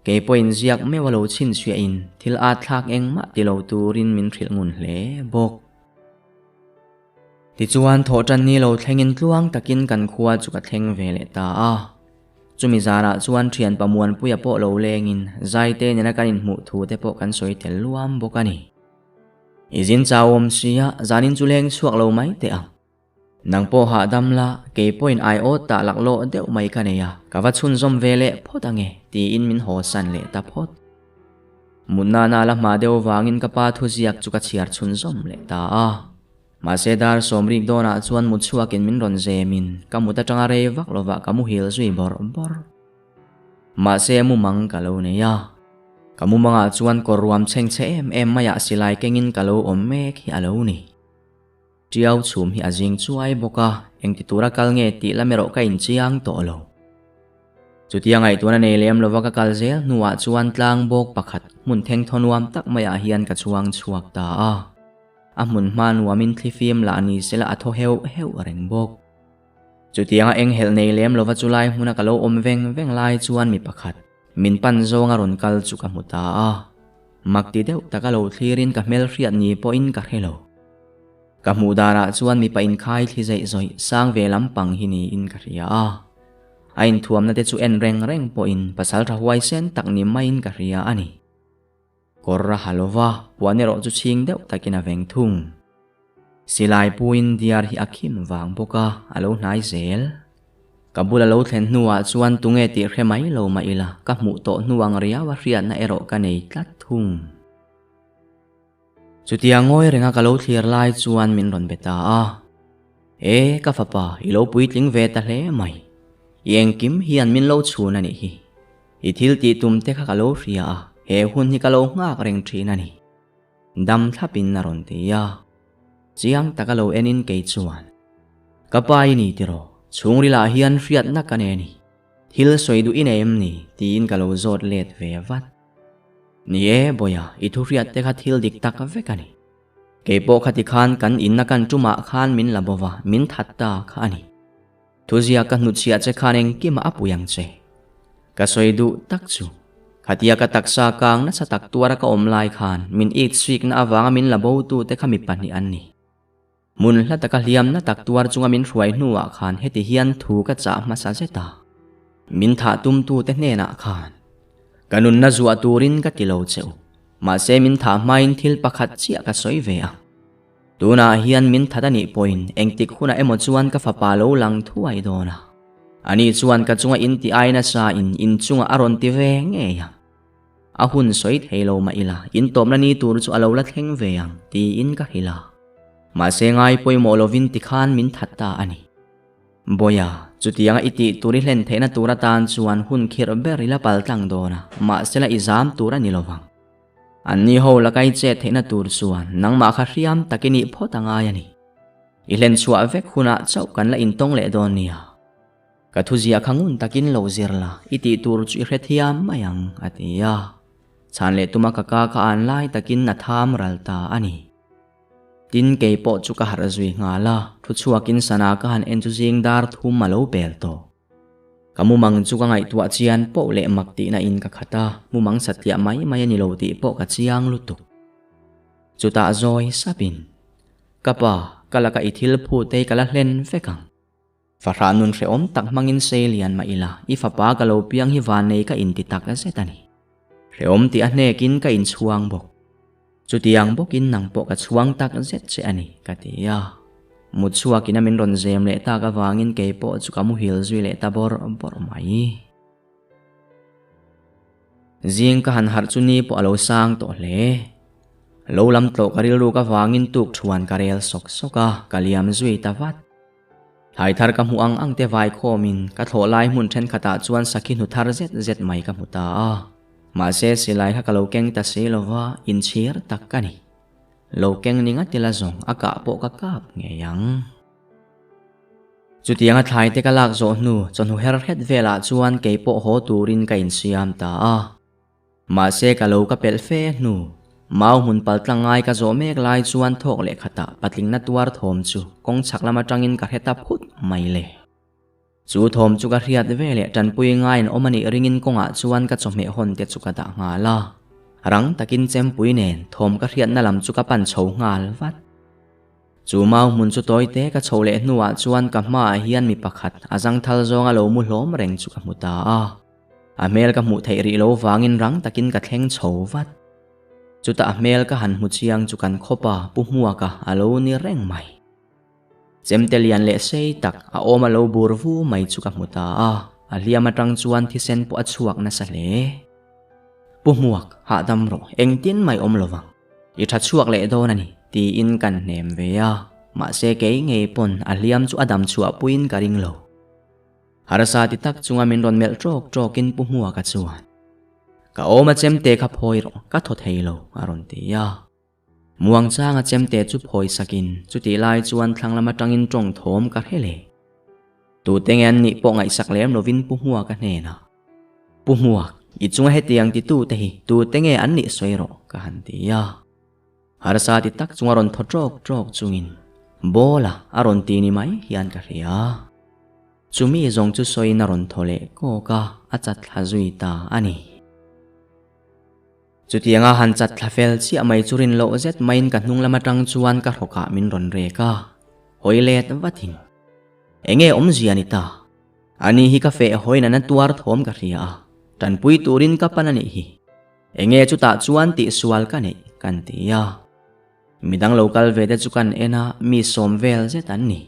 Speaker 1: Kei pawhin ziak meuh a lo chhinchhiahin thil at thlak engmah ti lo turin min hrilh ngun hle bawk. Tichuan thawhṭan ni lo thlengin tluang takin kan khua chu ka thleng ve leh ta a. Chumi zarah chuan ṭhian Pamuanpuia pawh lo lengin Zaite nena kan inhmuh thu te pawh kan sawi tel luam bawk a ni. I zin chau awm sia, zanin chu leng chhuak lo mai teh ang. Nang pawh hahdam la, kei pawhin ai awt tah laklawh deuh mai ka nei a, ka va chhunzawm ve leh phawt ange, tiin min hawsan leh ta phawt. Mutna na la hma deuh vangin ka pa thuziak chu ka chhiar chhunzawm leh ta a. Mahse dar sawmrik dawnah chuan mut chhuakin min rawn zemin ka mut atanga rei vak lovah ka muhil zui bawrh bawrh. Mahse mumang ka lo nei a. Ka mumangah chuan kawr ruam chheng chhe em em maiah silai kengin ka lo awm mek hi a lo ni. Tiau chhum hi a zing chuai bawk a, engti tura kal nge tih lam erawh ka inchiang tawh lo. Chutia ngaihtuahna nei lem lova ka kal zel hnuah chuan tlang bawk pakhat hmun thengthaw nuam tak maiah hian ka chuang chhuak ta a. A hmun hma nuamin thlifim lah ni sela a thaw heuh heuh reng bawk. Chutianga enghelh nei lem lova chulai hmuna ka lo awm veng veng lai chuan mi pakhat, min pan zawnga rawn kal chu ka hmu ta a. Mak ti deuh taka lo thlirin ka hmelhriat ni pawhin ka hre lo. Ka hmuh danah chuan mipa inkhai thli zeih zawih sang ve lampang hi niin ka hria a. A inthuamna te chu en reng reng pawhin pasal tha huaisen tak ni maiin ka hria a ni. Kawr a ha lova, puan erawh chu chhing deuh takin a veng thung. Silai puin diar hi a khim vang bawk a, a lo hnai zel. Ka bula lo thlen hnuah chuan tunge tih hre mai lo mah ila, ka hmuh tawh hnu ang riau a hriatna erawh ka nei tlat thung. Chutia ngawi renga ka lo thlir lai chuan min rawn be ta a, E, ka fapa, i lo puitling ve ta hle mai. I engkim hian min lo chhun a nih hi. I thil tih tum te kha ka lo hria a, he hun hi ka lo nghak reng thin a ni. Dam thlapin a rawn ti a. Chiang taka lo enin kei chuan, Ka pa i ni tiraw, chhungrilah hian hriatna ka nei a ni. Thil sawi duh i nei em ni? tiin ka lo zawt let ve vat. Ni e, Bawiha, i thu hriat te kha thil dik tak vek a ni. Kei pawh khati khan kan inna kan tumah khan min la bova, min that ta kha a ni. Thuzia ka hnutchhiah che khan engkimah a pui ang che. Ka sawi duh tak chu, khatia ka taksa kang nasa tak tuara ka awm lai khan min it suikna avanga min la bo tute kha mi pahnih an ni. Hmun hla taka hliamna tak tuar chunga min hruai hnuah khan heti hian thu ka chah hmasa zet a, min thah tumtute hnenah khan ka nunna zuah turin ka ti lo che u, mahse min thah hmain thil pakhat chiah ka sawi ve ang. Tunah hian min that a nih pawhin engtik hunah emaw chuan ka fapa lo lang thuai dawn a. Ani chuan ka chunga in ti ai nasa in in chungah a rawn ti ve ngei ang. A hun sawi thei lo mah ila in tawpna ni tur chu a lo la thleng ve ang tiin ka hrilh a. Mahse ngai pawimawh lovin tikhan min that ta a ni. Bawiha, chutianga i tih tur i hlen theihna tur atan chuan hun khirh ber i la paltlang dawn a, mahsela i zam tur a ni lovang. An ni ho la kai chet theihna tur chuan nangmah kha hriam tak i nih phawt a ngai a ni. I hlen chhuah vek hunah chauh kan la intawng leh dawn nia. Ka thuzia kha ngun takin lo zir la, i tih tur chu i hrethiam mai ang, a ti a. Chhan leh tuma ka ka kha an lai takin a tham ral ta a ni. Tin, kei pawh chu ka harh zui nghal a, thu chhuakin sana ka han en chu zing dar thum a lo pel tawh. Ka mumang chu ka ngaihtuah chian poh leh mak tihna in ka khat a, mumang satliah mai mai a ni lo tih pawh ka chiang lutuk. Chutah zawi sapin, Ka pa, ka laka i thil phut te hi ka la hlen vek ang. Fahrah nun hrehawm tak hmangin sei lian mah ila, i fapa ka lo piang hi vannei ka inti tak zet a ni. Hrehawm tih a hnekin ka inchhuang bawk. Chutiang bawkin nang pawh ka chhuang tak zet che a ni, ka ti a. Mut chhuakin a min rawn zem leh tak avangin kei pawh chu ka muhil zui leh ta bawrh bawrh mai. Zing ka han harh chu ni pawh a lo sang tawh hle. Lo lam tlawh ka rilruk avangin tuk thuan ka rel sawk sawk a, ka liam zui ta vat. Thlai thar ka hmuh ang ang te vai khawmin ka thlawh lai hmun thenkhatah chuan sakhi hnu thar zet zet mai ka hmu ta a. Mahse silai kha ka lo keng ta si lova, inchhir tak ka ni. Lo keng ni ngat ila zawng a kah pawh ka kap ngei ang. Chutianga thlai te ka lak zawh hnu chawhnu her hret velah chuan kei pawh haw turin ka insiam ta a. Mahse ka lo ka pelh fe hnu, mau hmun pal tlang ngai ka zawh mek lai chuan thawk leh khatah patlingna tuar thawm chu kawng chhak lam atangin ka hre ta phut mai le. Chu thawm chu ka hriat ve leh tanpui ngaiin awm a nih ringin kawngah chuan ka chawhmeh hawn te chu ka dah nghal a. Rang takin chempui nen thawm ka hriatna lam chu ka pan chho nghal vat. Chu mau hmun chu tawi te ka chhoh leh hnuah chuan ka hmaah hian mi pakhat a zangthal zawnga lo mu hlawm reng chu ka hmu ta a. A hmel ka hmuh theih rih lo vangin rang takin ka thleng chho vat. Chutah a hmel ka han hmu chiang chu kan khawpa Pu Hmuaka a lo ni reng mai. Chemte lian leh sei tak a awm a lo bur vu mai chu ka hmu ta a, a hliam atang chuan thisen pawh a chhuak nasa hle. Pu Hmuak, hahdam rawh, engtin mai awm lovang. I tha chhuak leh dawn a ni, tiin kan hnem ve a, mahse kei ngei pawn a hliam chu a dam chhuah puiin ka ring lo. Harsa ti tak chunga min rawn melh ṭawk ṭawkin Pu Hmuaka chuan, Ka awm a chemte kha phawi rawh, ka thaw thei lo, a rawn ti a. Muangchanga chemte chu phawi sakin chutih lai chuan thlang lam aṭangin ṭawng thawm ka hre leh. Tute nge an nih pawh ngaihsak lem lovin Pu Hmuaka hnenah, Pu Hmuak, i chunga hetiang titute hi tute nge an nih sawi rawh, ka han ti a. Harsa ti tak chunga rawn thaw ṭawk ṭawk chungin Bawla a rawn ti ni mai hian ka hria. Chumi zawng chu sawiin a rawn thaw leh kawk a, a chat thla zui ta a ni. Chutianga han chat thla fel chiah mai chu rin loh zet maiin ka hnung lam atang chuan ka hrawkah min rawn rek a, hawi let vatin, Enge awmzia ni ta? Ani hi ka feh hawiin a na tuar thawm ka hria a, tanpui turin ka pan a nih hi. Enge chutah chuan tihsual ka neih kan ti a, midang lo kal ve te chu kan en a, mi sawm vel zet an ni.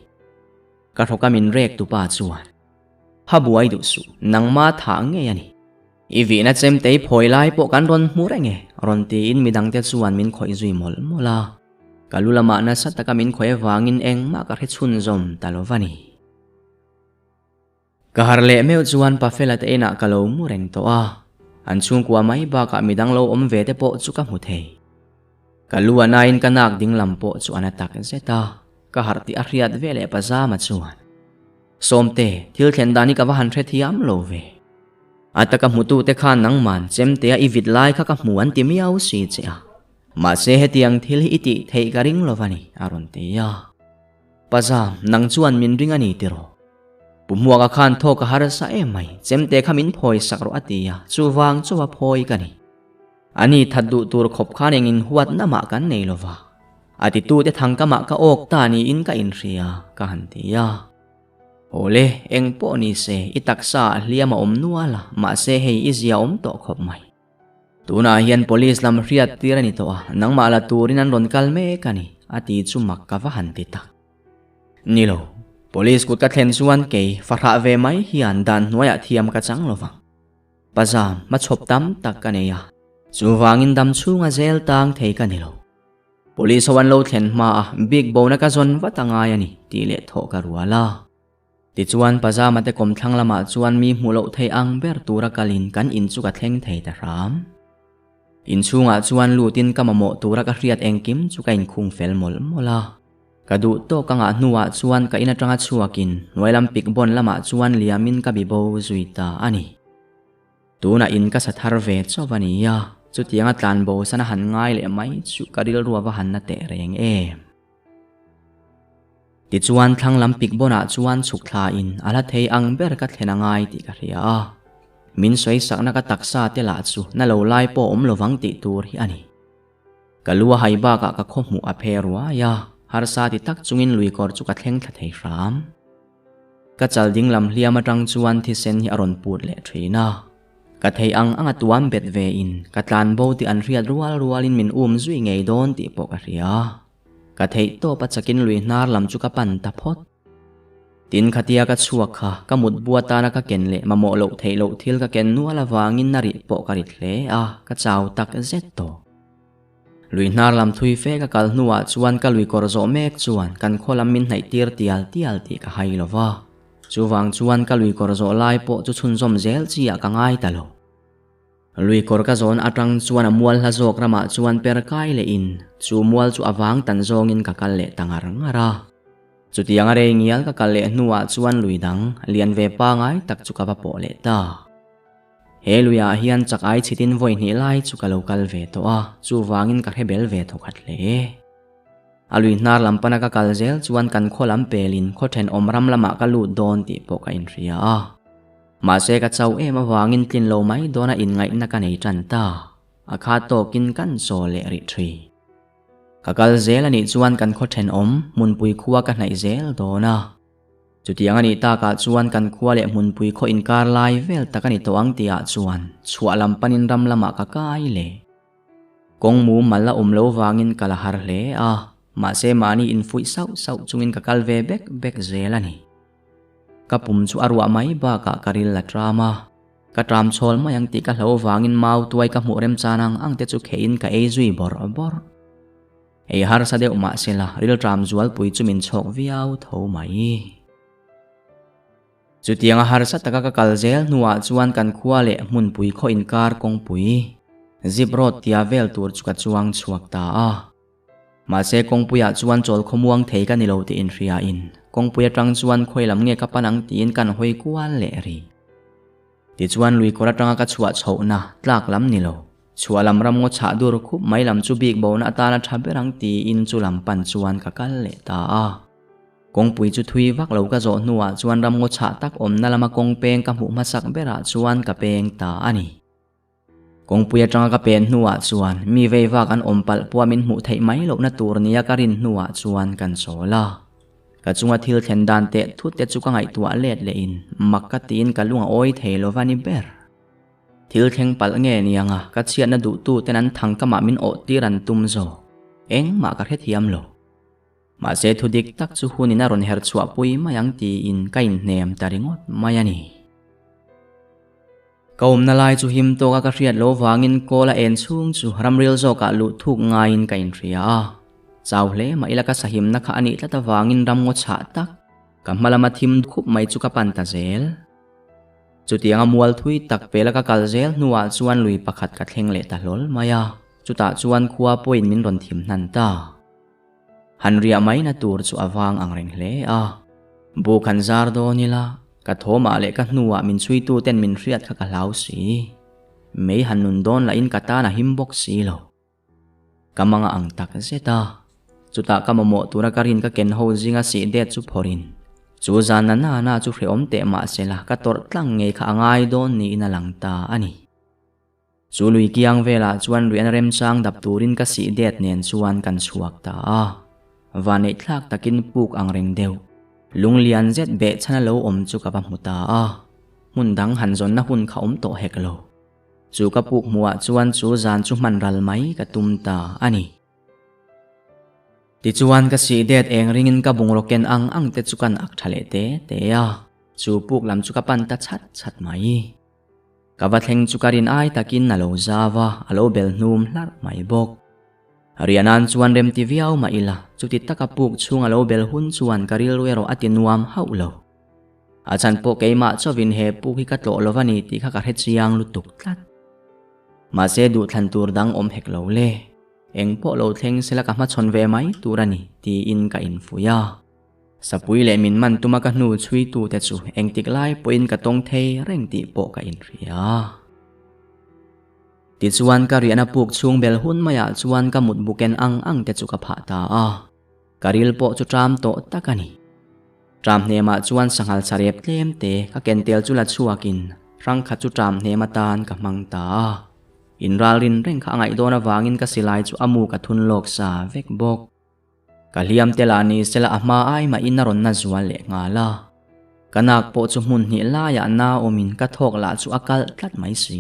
Speaker 1: Ka hrawka min rek tu pa chuan, Ha buai duh suh, nangma thah ngei a ni. I vihna chemtei phawi lai pawh kan rawn hmu reng e, rawn tiin midangte chuan min khawih zui mawlh mawlh a. Ka lu lamah nasa taka min khawih avangin engmah ka hre chhunzawm ta lo va ni. Ka harh leh meuh chuan Pafela te inah ka lo mu reng tawh a, an chhungkua mai bakah midang lo awm ve te pawh chu ka hmu thei. Ka lu a nain ka nak ding lam pawh chu a na tak zet a, ka harh tih a hriat ve leh Pazama chuan, Sawmte, thil thlen dan hi ka va han hrethiam lo ve. A taka hmutute khan nangman chemtea i vit lai kha ka hmu an ti miau si che a, mahse hetiang thil hi i tih theih ka ring lo va ni, a rawn ti a. Pazam, nang chuan min ring a ni tiraw? Pu Hmuaka khan thawk a harsa em mai, chemte kha min phawi sak rawh a ti a, chuvang chu a phawi ka ni. Ani that duh tur khawp khan engin huatna mah kan nei lo va, a titute thangkamah ka awk ta niin ka inhria, ka han ti a. Awle, eng pawh ni se, i taksa ah hliam a awm nual a, mahse hei i zia awm tawh khawp mai. Tunah hian police lam hriat tir a ni tawh a, nangmah la turin an rawn kal mek a ni, a ti chu mak ka va han ti tak. Ni lo, police kut ka thlen chuan kei fahrah ve mai hian dan hnuaiah thiam ka chang lo vang. Pazam, hmachhawp tam tak ka nei a, chuvangin dam chhunga zel tang thei ka ni lo. Police ho an lo thlen hma a, bik bona ka zawn vat a ngai a ni, tih leh thawh ka rual a. Tichuan Pazama te kawmthlang lamah chuan mi hmuh loh thei ang ber tura kalin kan in chu ka thleng thei ta hram. Inchhungah chuan lutin ka mamawh tura ka hriat engkim chu ka inkhung fel mawlh mawlh a. Ka duh tawk ka ngah hnuah chuan ka in atanga chhuakin hnuailam pikbawn lamah chuan liamin ka bibo zui ta a ni. Tunah in ka sa thar ve chauh a ni a, chutianga tlanbo sana han ngai leh mai chu ka rilru a va han na teh reng em. Tichuan thlang lam pik bawnah chuan chhuk thla in a hla thei ang ber ka thlen a ngai tih ka hria a. Min sawi sakna ka taksa te lah chu na lo lai pawh awm lovang tih tur hi a ni. Ka lu a hai bakah ka khaw hmuh a phe ruai a, harsa ti tak chungin lui kawr chu ka thleng thla thei hram. Ka chal ding lam hliam atang chuan thisen hi a rawn put leh thin a. Ka thei ang ang a tuam bet ve in ka tlan bo tih an hriat rual rualin min um zui ngei dawn tih pawh ka hria. Ka theih tawp a chakin lui hnar lam chu ka pan ta phawt. Tin khatia ka chhuak kha ka mut bu atana ka ken leh mamawh loh theih loh thil ka ken nual avangin a rih pawh ka rit hle a, ka chau tak zet tawh. Lui hnar lam thui fe ka kal hnuah chuan ka lui kawr zawh mek chuan kan khaw lam min hnaih tir tial tial tih ka hai lo va. Chuvang chuan ka lui kawr zawh lai pawh chu chhunzawm zel chi ah ka ngai ta lo. Lui kawr ka zawn atang chuan a mual hla zawk ramah chuan per kai leh in chu mual chu a vang tan zawngin ka kal leh ta ngar ngar a. Chutiang a rei ngial ka kal leh hnuah chuan lui dang lian ve pangai tak chu ka va pawh leh ta. He luiah hian chak ai chhitin vawi hnih lai chu ka lo kal ve tawh a, chuvangin ka hre bel ve thawkhat hle. A lui hnar lam pana ka kal zel chuan kan khaw lam pelin khaw thenawm ram lamah ka lut dawn tih pawh ka inhria a. Mahse ka chau em avangin tlin lo mai dawna inngaihna ka nei tan ta. A kha tawkin kan chaw leh rih thui. Ka kal zel anih chuan kan khaw thenawm hmunpui khua ka hnaih zel dawn a. Chutiang anih takah chuan kan khua leh hmunpui khaw inkar lai vel tak a ni tawh ang tihah chuan chhuah lam panin ram lamah ka kai leh. Kawng mumal a awm lo vangin ka la har hle a, mahse mahni infuih sauh sauh chungin ka kal ve bek bek zel a ni. Ka pum chu a ruah mai bakah ka ril a tram a, ka tram chhawl mai ang tih ka hlo vangin mau tuai ka hmuh remchan ang ang te chu kheihin ka ei zui bawrh bawrh. Ei harsa deuh mah sela ril tram zualpui chu min chhawk viau tho mai. Chutianga harsa taka ka kal zel hnuah chuan kan khua leh hmunpui khaw inkar kawngpui, zip road tia vel tur chu ka chuang chhuak ta a. Mahse kawngpuiah chuan chawl khawmuang thei ka ni lo tih inhriain kawngpui atang chuan khawi lam nge ka pan ang tiin kan hawi kual leh rih. Tichuan lui kawr atanga ka chhuah chhohna tlak lam ni lo, chhuah lam ram ngaw chhah dur khup mai lam chu bik bona atana tha ber ang tiin chu lam pan chuan ka kal leh ta a. Kawngpui chu thui vak lo ka zawh hnuah chuan ram ngaw chhah tak awmna lama kawng peng ka hmuh hmasak berah chuan ka peng ta a ni. Kawngpui atanga ka pen hnuah chuan mi vei vak an awm palh pawha min hmuh theih mai lohna tur nia ka rin hnuah chuan kan chawl a. Ka chunga thil thlen dan teh thut te chu ka ngaihtuah let lehin mak ka tiin ka lung a awi thei lo va ni ber. Thil thleng palh nge nianga ka chhiatna duhtu ten an thang kamah min awh tir an tum zawk. Engmah ka hrethiam lo. Mahse thu dik tak chu hunin a rawn her chhuah pui mai ang tiin ka inhnem ta ringawt mai a ni. Ka awmna lai chu him tawka ka hriat loh vangin kawl a en chhung chu ramril zawkah luh thuk ngaiin ka inhria a. Chau hle mah ila ka sahimna kha a nih tlat avangin ramngaw chhah tak, ka hma lama thim khup mai chu ka pan ta zel. Chutianga mual thui tak pela ka kal zel hnuah chuan lui pakhat ka thleng leh ta hlawl mai a, chutah chuan khua pawhin min rawn thim hnan ta. Han riah maina tur chu a vang ang reng hle a. Buk han zar dawn ila, ka thawmah leh ka hnuah min chhuitu ten min hriat kha ka hlau si. Mei han nun dawn lahin ka tan a him bawk si lo. Ka manga ang tak zet a. Chutah ka mamawh tura ka rin ka ken ho zinga sih det chu phawrhin, chu zan na na na chu hrehawm teh mah sela ka tawrh tlang ngei kha a ngai dawn niin a lang ta a ni. Chu lui kiang velah chuan lui an remchang dap turin ka sih det nen chuan kan chhuak ta a. Vanneih thlak takin puk ang reng deuh. Lung lian zet beh chhan a lo awm chu ka va hmu ta a. Hmun dang han zawnna hun kha awm tawh hek lo. Chu ka puk hmuhah chuan chu zan chu hman ral mai ka tum ta a ni. Tichuan ka sih det eng ringin ka bungraw ken ang ang te chu kan ak tha leh te te a. Chu puk lam chu ka pan ta chhat chhat mai. Ka va thleng chu ka rin ai takin a lo zau a, a lo bel hnum hlarh mai bawk. Riahnan chuan rem ti viau mah ila, chuti taka puk chhung a lo bel hun chuan ka rilru erawh a ti nuam hauh lo. A chhan pawh keimah chauhin he puk hi ka tlawh lo va ni tih kha ka hre chiang lutuk tlat. Mahse duhthlan tur dang awm hek lo le. Eng pawh lo thleng sela ka hmachhawn ve mai tur a ni tiin ka infuih a. Sapui leh min man tuma ka hnu chhuitute chu engtik lai pawhin ka tawng thei reng tih pawh ka inhria. Tichuan ka riahna puk chhung bel hun maiah chuan ka mut buken ang ang te chu ka phah ta a. Ka ril pawh chu ṭam tawh tak a ni. Ṭam hnemah chuan sanghal sarep tlem te ka ken tel chu la chhuakin hrang khat chu ṭam hnem atan ka hmang ta a. Inralrin reng kha a ngaih dawn avangin ka silai chu a mu ka thun lawk sa vek bawk. Ka hliam te lah ni sela a hma ai mahin a rawn na zual leh nghal a. Ka nak pawh chu hmun hnih laiah na awmin ka thawk lah chu a kalh tlat mai si.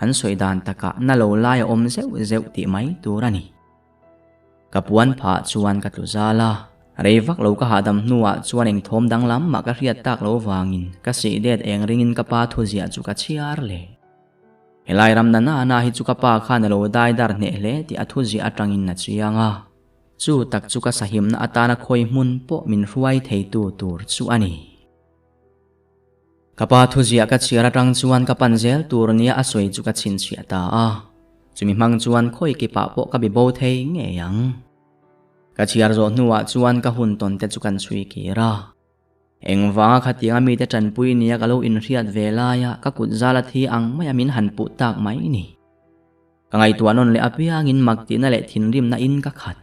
Speaker 1: An sawi dan takah na lo lai a awm zeuh zeuh tih mai tur a ni. Ka puan phah chuan ka tlu zal a, rei vak lo ka hahdam hnuah chuan eng thawm danglam mah ka hriat tak lo vangin ka sih det eng ringin ka pa thuziah chu ka chhiar leh. Helai ram na na na hi chu ka pa khan a lo dai dar hneh hle tih a thuziah atangin a chiang a, chu tak chu ka sahimna atana khawi hmun pawh min hruai theitu tur chu a ni. Ka pa thuziah ka chhiar atang chuan ka pan zel tur nia a sawi chu ka chhinchhiah ta a, chumi hmang chuan khawi kipah pawh ka bi bo thei ngei ang. Ka chhiar zawh hnuah chuan ka hun tawn te chu kan chhui kir a. Engvanga khatianga mite tanpui nia ka lo inhriat ve laia ka kut zal a thi ang maia min han puh tak mai ni. Ka ngaihtuah nawn leh apiangin mak tihna leh thinrimna in ka khat.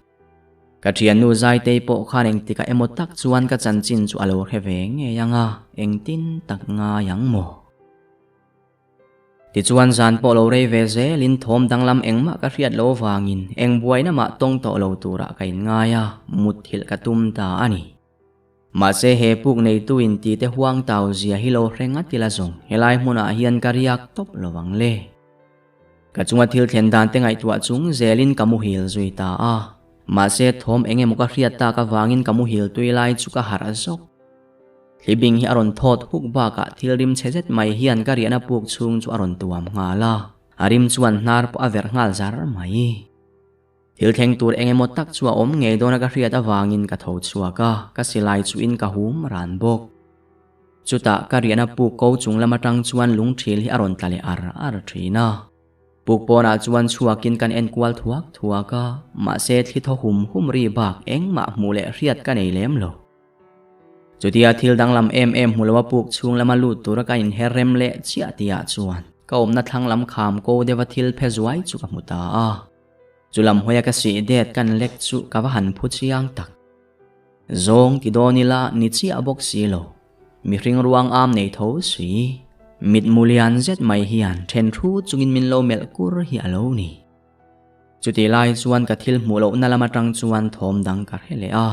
Speaker 1: Ka thiannu Zaitei pawh khan engtikah emaw tak chuan ka chanchin chu a lo hre ve ngei ang a, engtin tak ngai ang maw? Tichuan zan pawh lo rei ve zelin thawm danglam engmah ka hriat lo vangin eng buaina mah tawng tawh lo turah ka inngai a, mutthilh ka tum ta a ni. Mahse he puk neitu in ti te huang tau zia hi lo hre ngat ila zawng helai hmunah hian ka riak tawp lo ang le. Ka chunga thil thlen dan te ngaihtuah chung zelin ka muhil zui ta a. Mahse thawm eng emaw ka hriat tak avangin ka muhil tui lai chu ka harh zawk. Thlibing hi a rawn thawt huk bakah thil rim chhe zet mai hian ka riahna puk chhung chu a rawn tuam nghal a. A rim chuan hnar pawh a verh nghal zar mai. Thil thleng tur eng emaw tak chu a awm ngei dawn a ka hriat avangin ka tho chhuak a, ka silai chuhin ka hum ran bawk. Chutah ka riahna puk ko chung lam atang chuan lungthil hi a rawn tla leh ar ar thin a. Puk pawnah chuan chhuakin kan en kual thuak thuak a, mahse thli thaw hum hum ri bak engmah hmuh leh hriat ka nei lem lo. Chutia thil danglam em em hmu loa puk chhung lama lut tura ka inher rem leh chiah tihah chuan ka awmna thlang lam kham ko deuha thil phe zuai chu ka hmu ta a. Chu lam hawia ka sih det kan lek chu ka va han phu chiang tak. Zawng ti dawn ila ni chiah bawk si lo. Mihring ruang am nei tho si. Mitmu lian zet mai hian then thu chungin min lo melh kur hi a lo ni. Chutih lai chuan ka thil hmuh lohna lam atang chuan thawm dang ka hre leh a.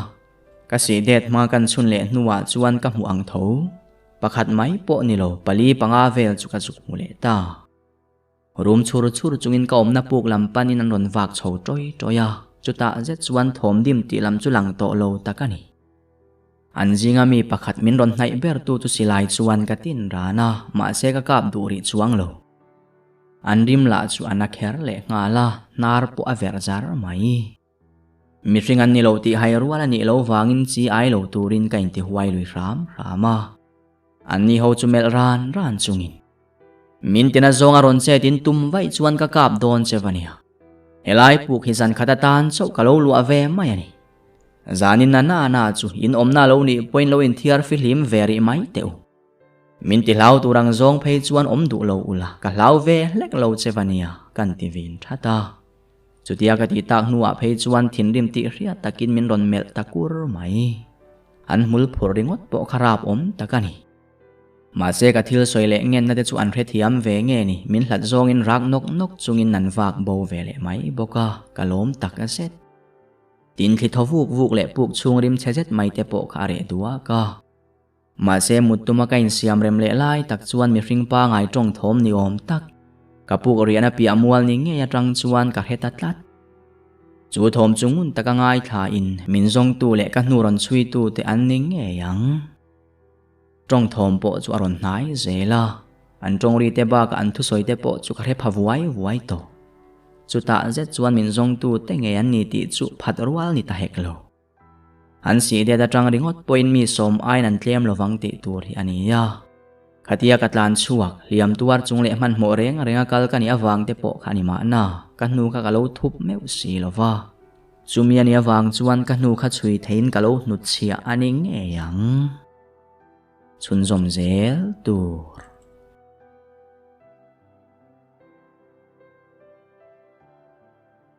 Speaker 1: Ka sih det hma kan chhun leh hnuah chuan ka hmuh ang tho. Pakhat mai pawh ni lo pali panga vel chu ka zuk hmu leh ta. Rum chhur chhur chungin ka awmna puk lam panin an rawn vak chho tawi tawi a, chutah zet chuan thawm dim tih lam chu lang tawh lo tak a ni. An zinga mi pakhat min rawn hnaih bertu chu silai chuan ka tin ran a, mahse ka kap duh rih chuang lo. An rim lah chu a na kher leh nghal a, hnar pawh a verh zar mai. Mihring an ni lo tih hai rual a nih lo vangin chi ai lo turin ka intihuai lui hram hram a. An ni ho chu melh ran ran chungin. Min tina zawng a rawn chet in tum vaih chuan ka kap dawn che va nia. Helai puk hi zan khat atan chauh ka lo luah ve mai a ni. Zanin na na na chu in awmna lo nih pawhin lo inthiar fihlim ve rih mai teh u. Min ti hlau tur ang zawng phei chuan awm duh lo ula ka hlau ve hlek lo che va nia kan ti vin that a. Chutia ka tih tak hnuah phei chuan thinrim tih hriat takin min rawn melh ta kur mai. An hmul phur ringawt pawh kha rap awm tak a ni. Mahse ka thil sawi leh ngenna te chu an hrethiam ve nge ni, min hlat zawngin rak nawk nawk chungin an vak bo ve leh mai bawk a, ka lawm tak zet. Tin thli thaw vuk vuk leh puk chhung rim chhe zet mai te pawh kha a reh duak a. Mahse mut tuma ka insiam rem leh lai tak chuan mihring pangai tawng thawm ni awm tak, ka puk riahna piah mual ni ngei atang chuan ka hre ta tlat. Chu thawm chu ngun taka ngaithla in min zawngtu leh ka hnu rawn chhuitu te an ni ngei ang. Tawng thawm pawh chu a rawn hnai zel a, an tawng ri te bakah an thusawi te pawh chu ka hre pha vuai vuai tawh. Chutah zet chuan min zawngtu te ngei an ni tih chu phat rual ni ta hek lo. An sih det atang ringawt pawhin mi sawm aiin an tlem lovang tih tur hi a ni a. Khatia ka tlan chhuak, hliam tuar chung leh hmanhmawh reng renga kal ka nih avang te pawh kha a ni mahna, ka hnu kha ka lo thup meuh si lova. Chumi a nih avang chuan ka hnu kha chhui theiin ka lo hnutchhiah a ni ngei ang. Chhunzawm zel tur.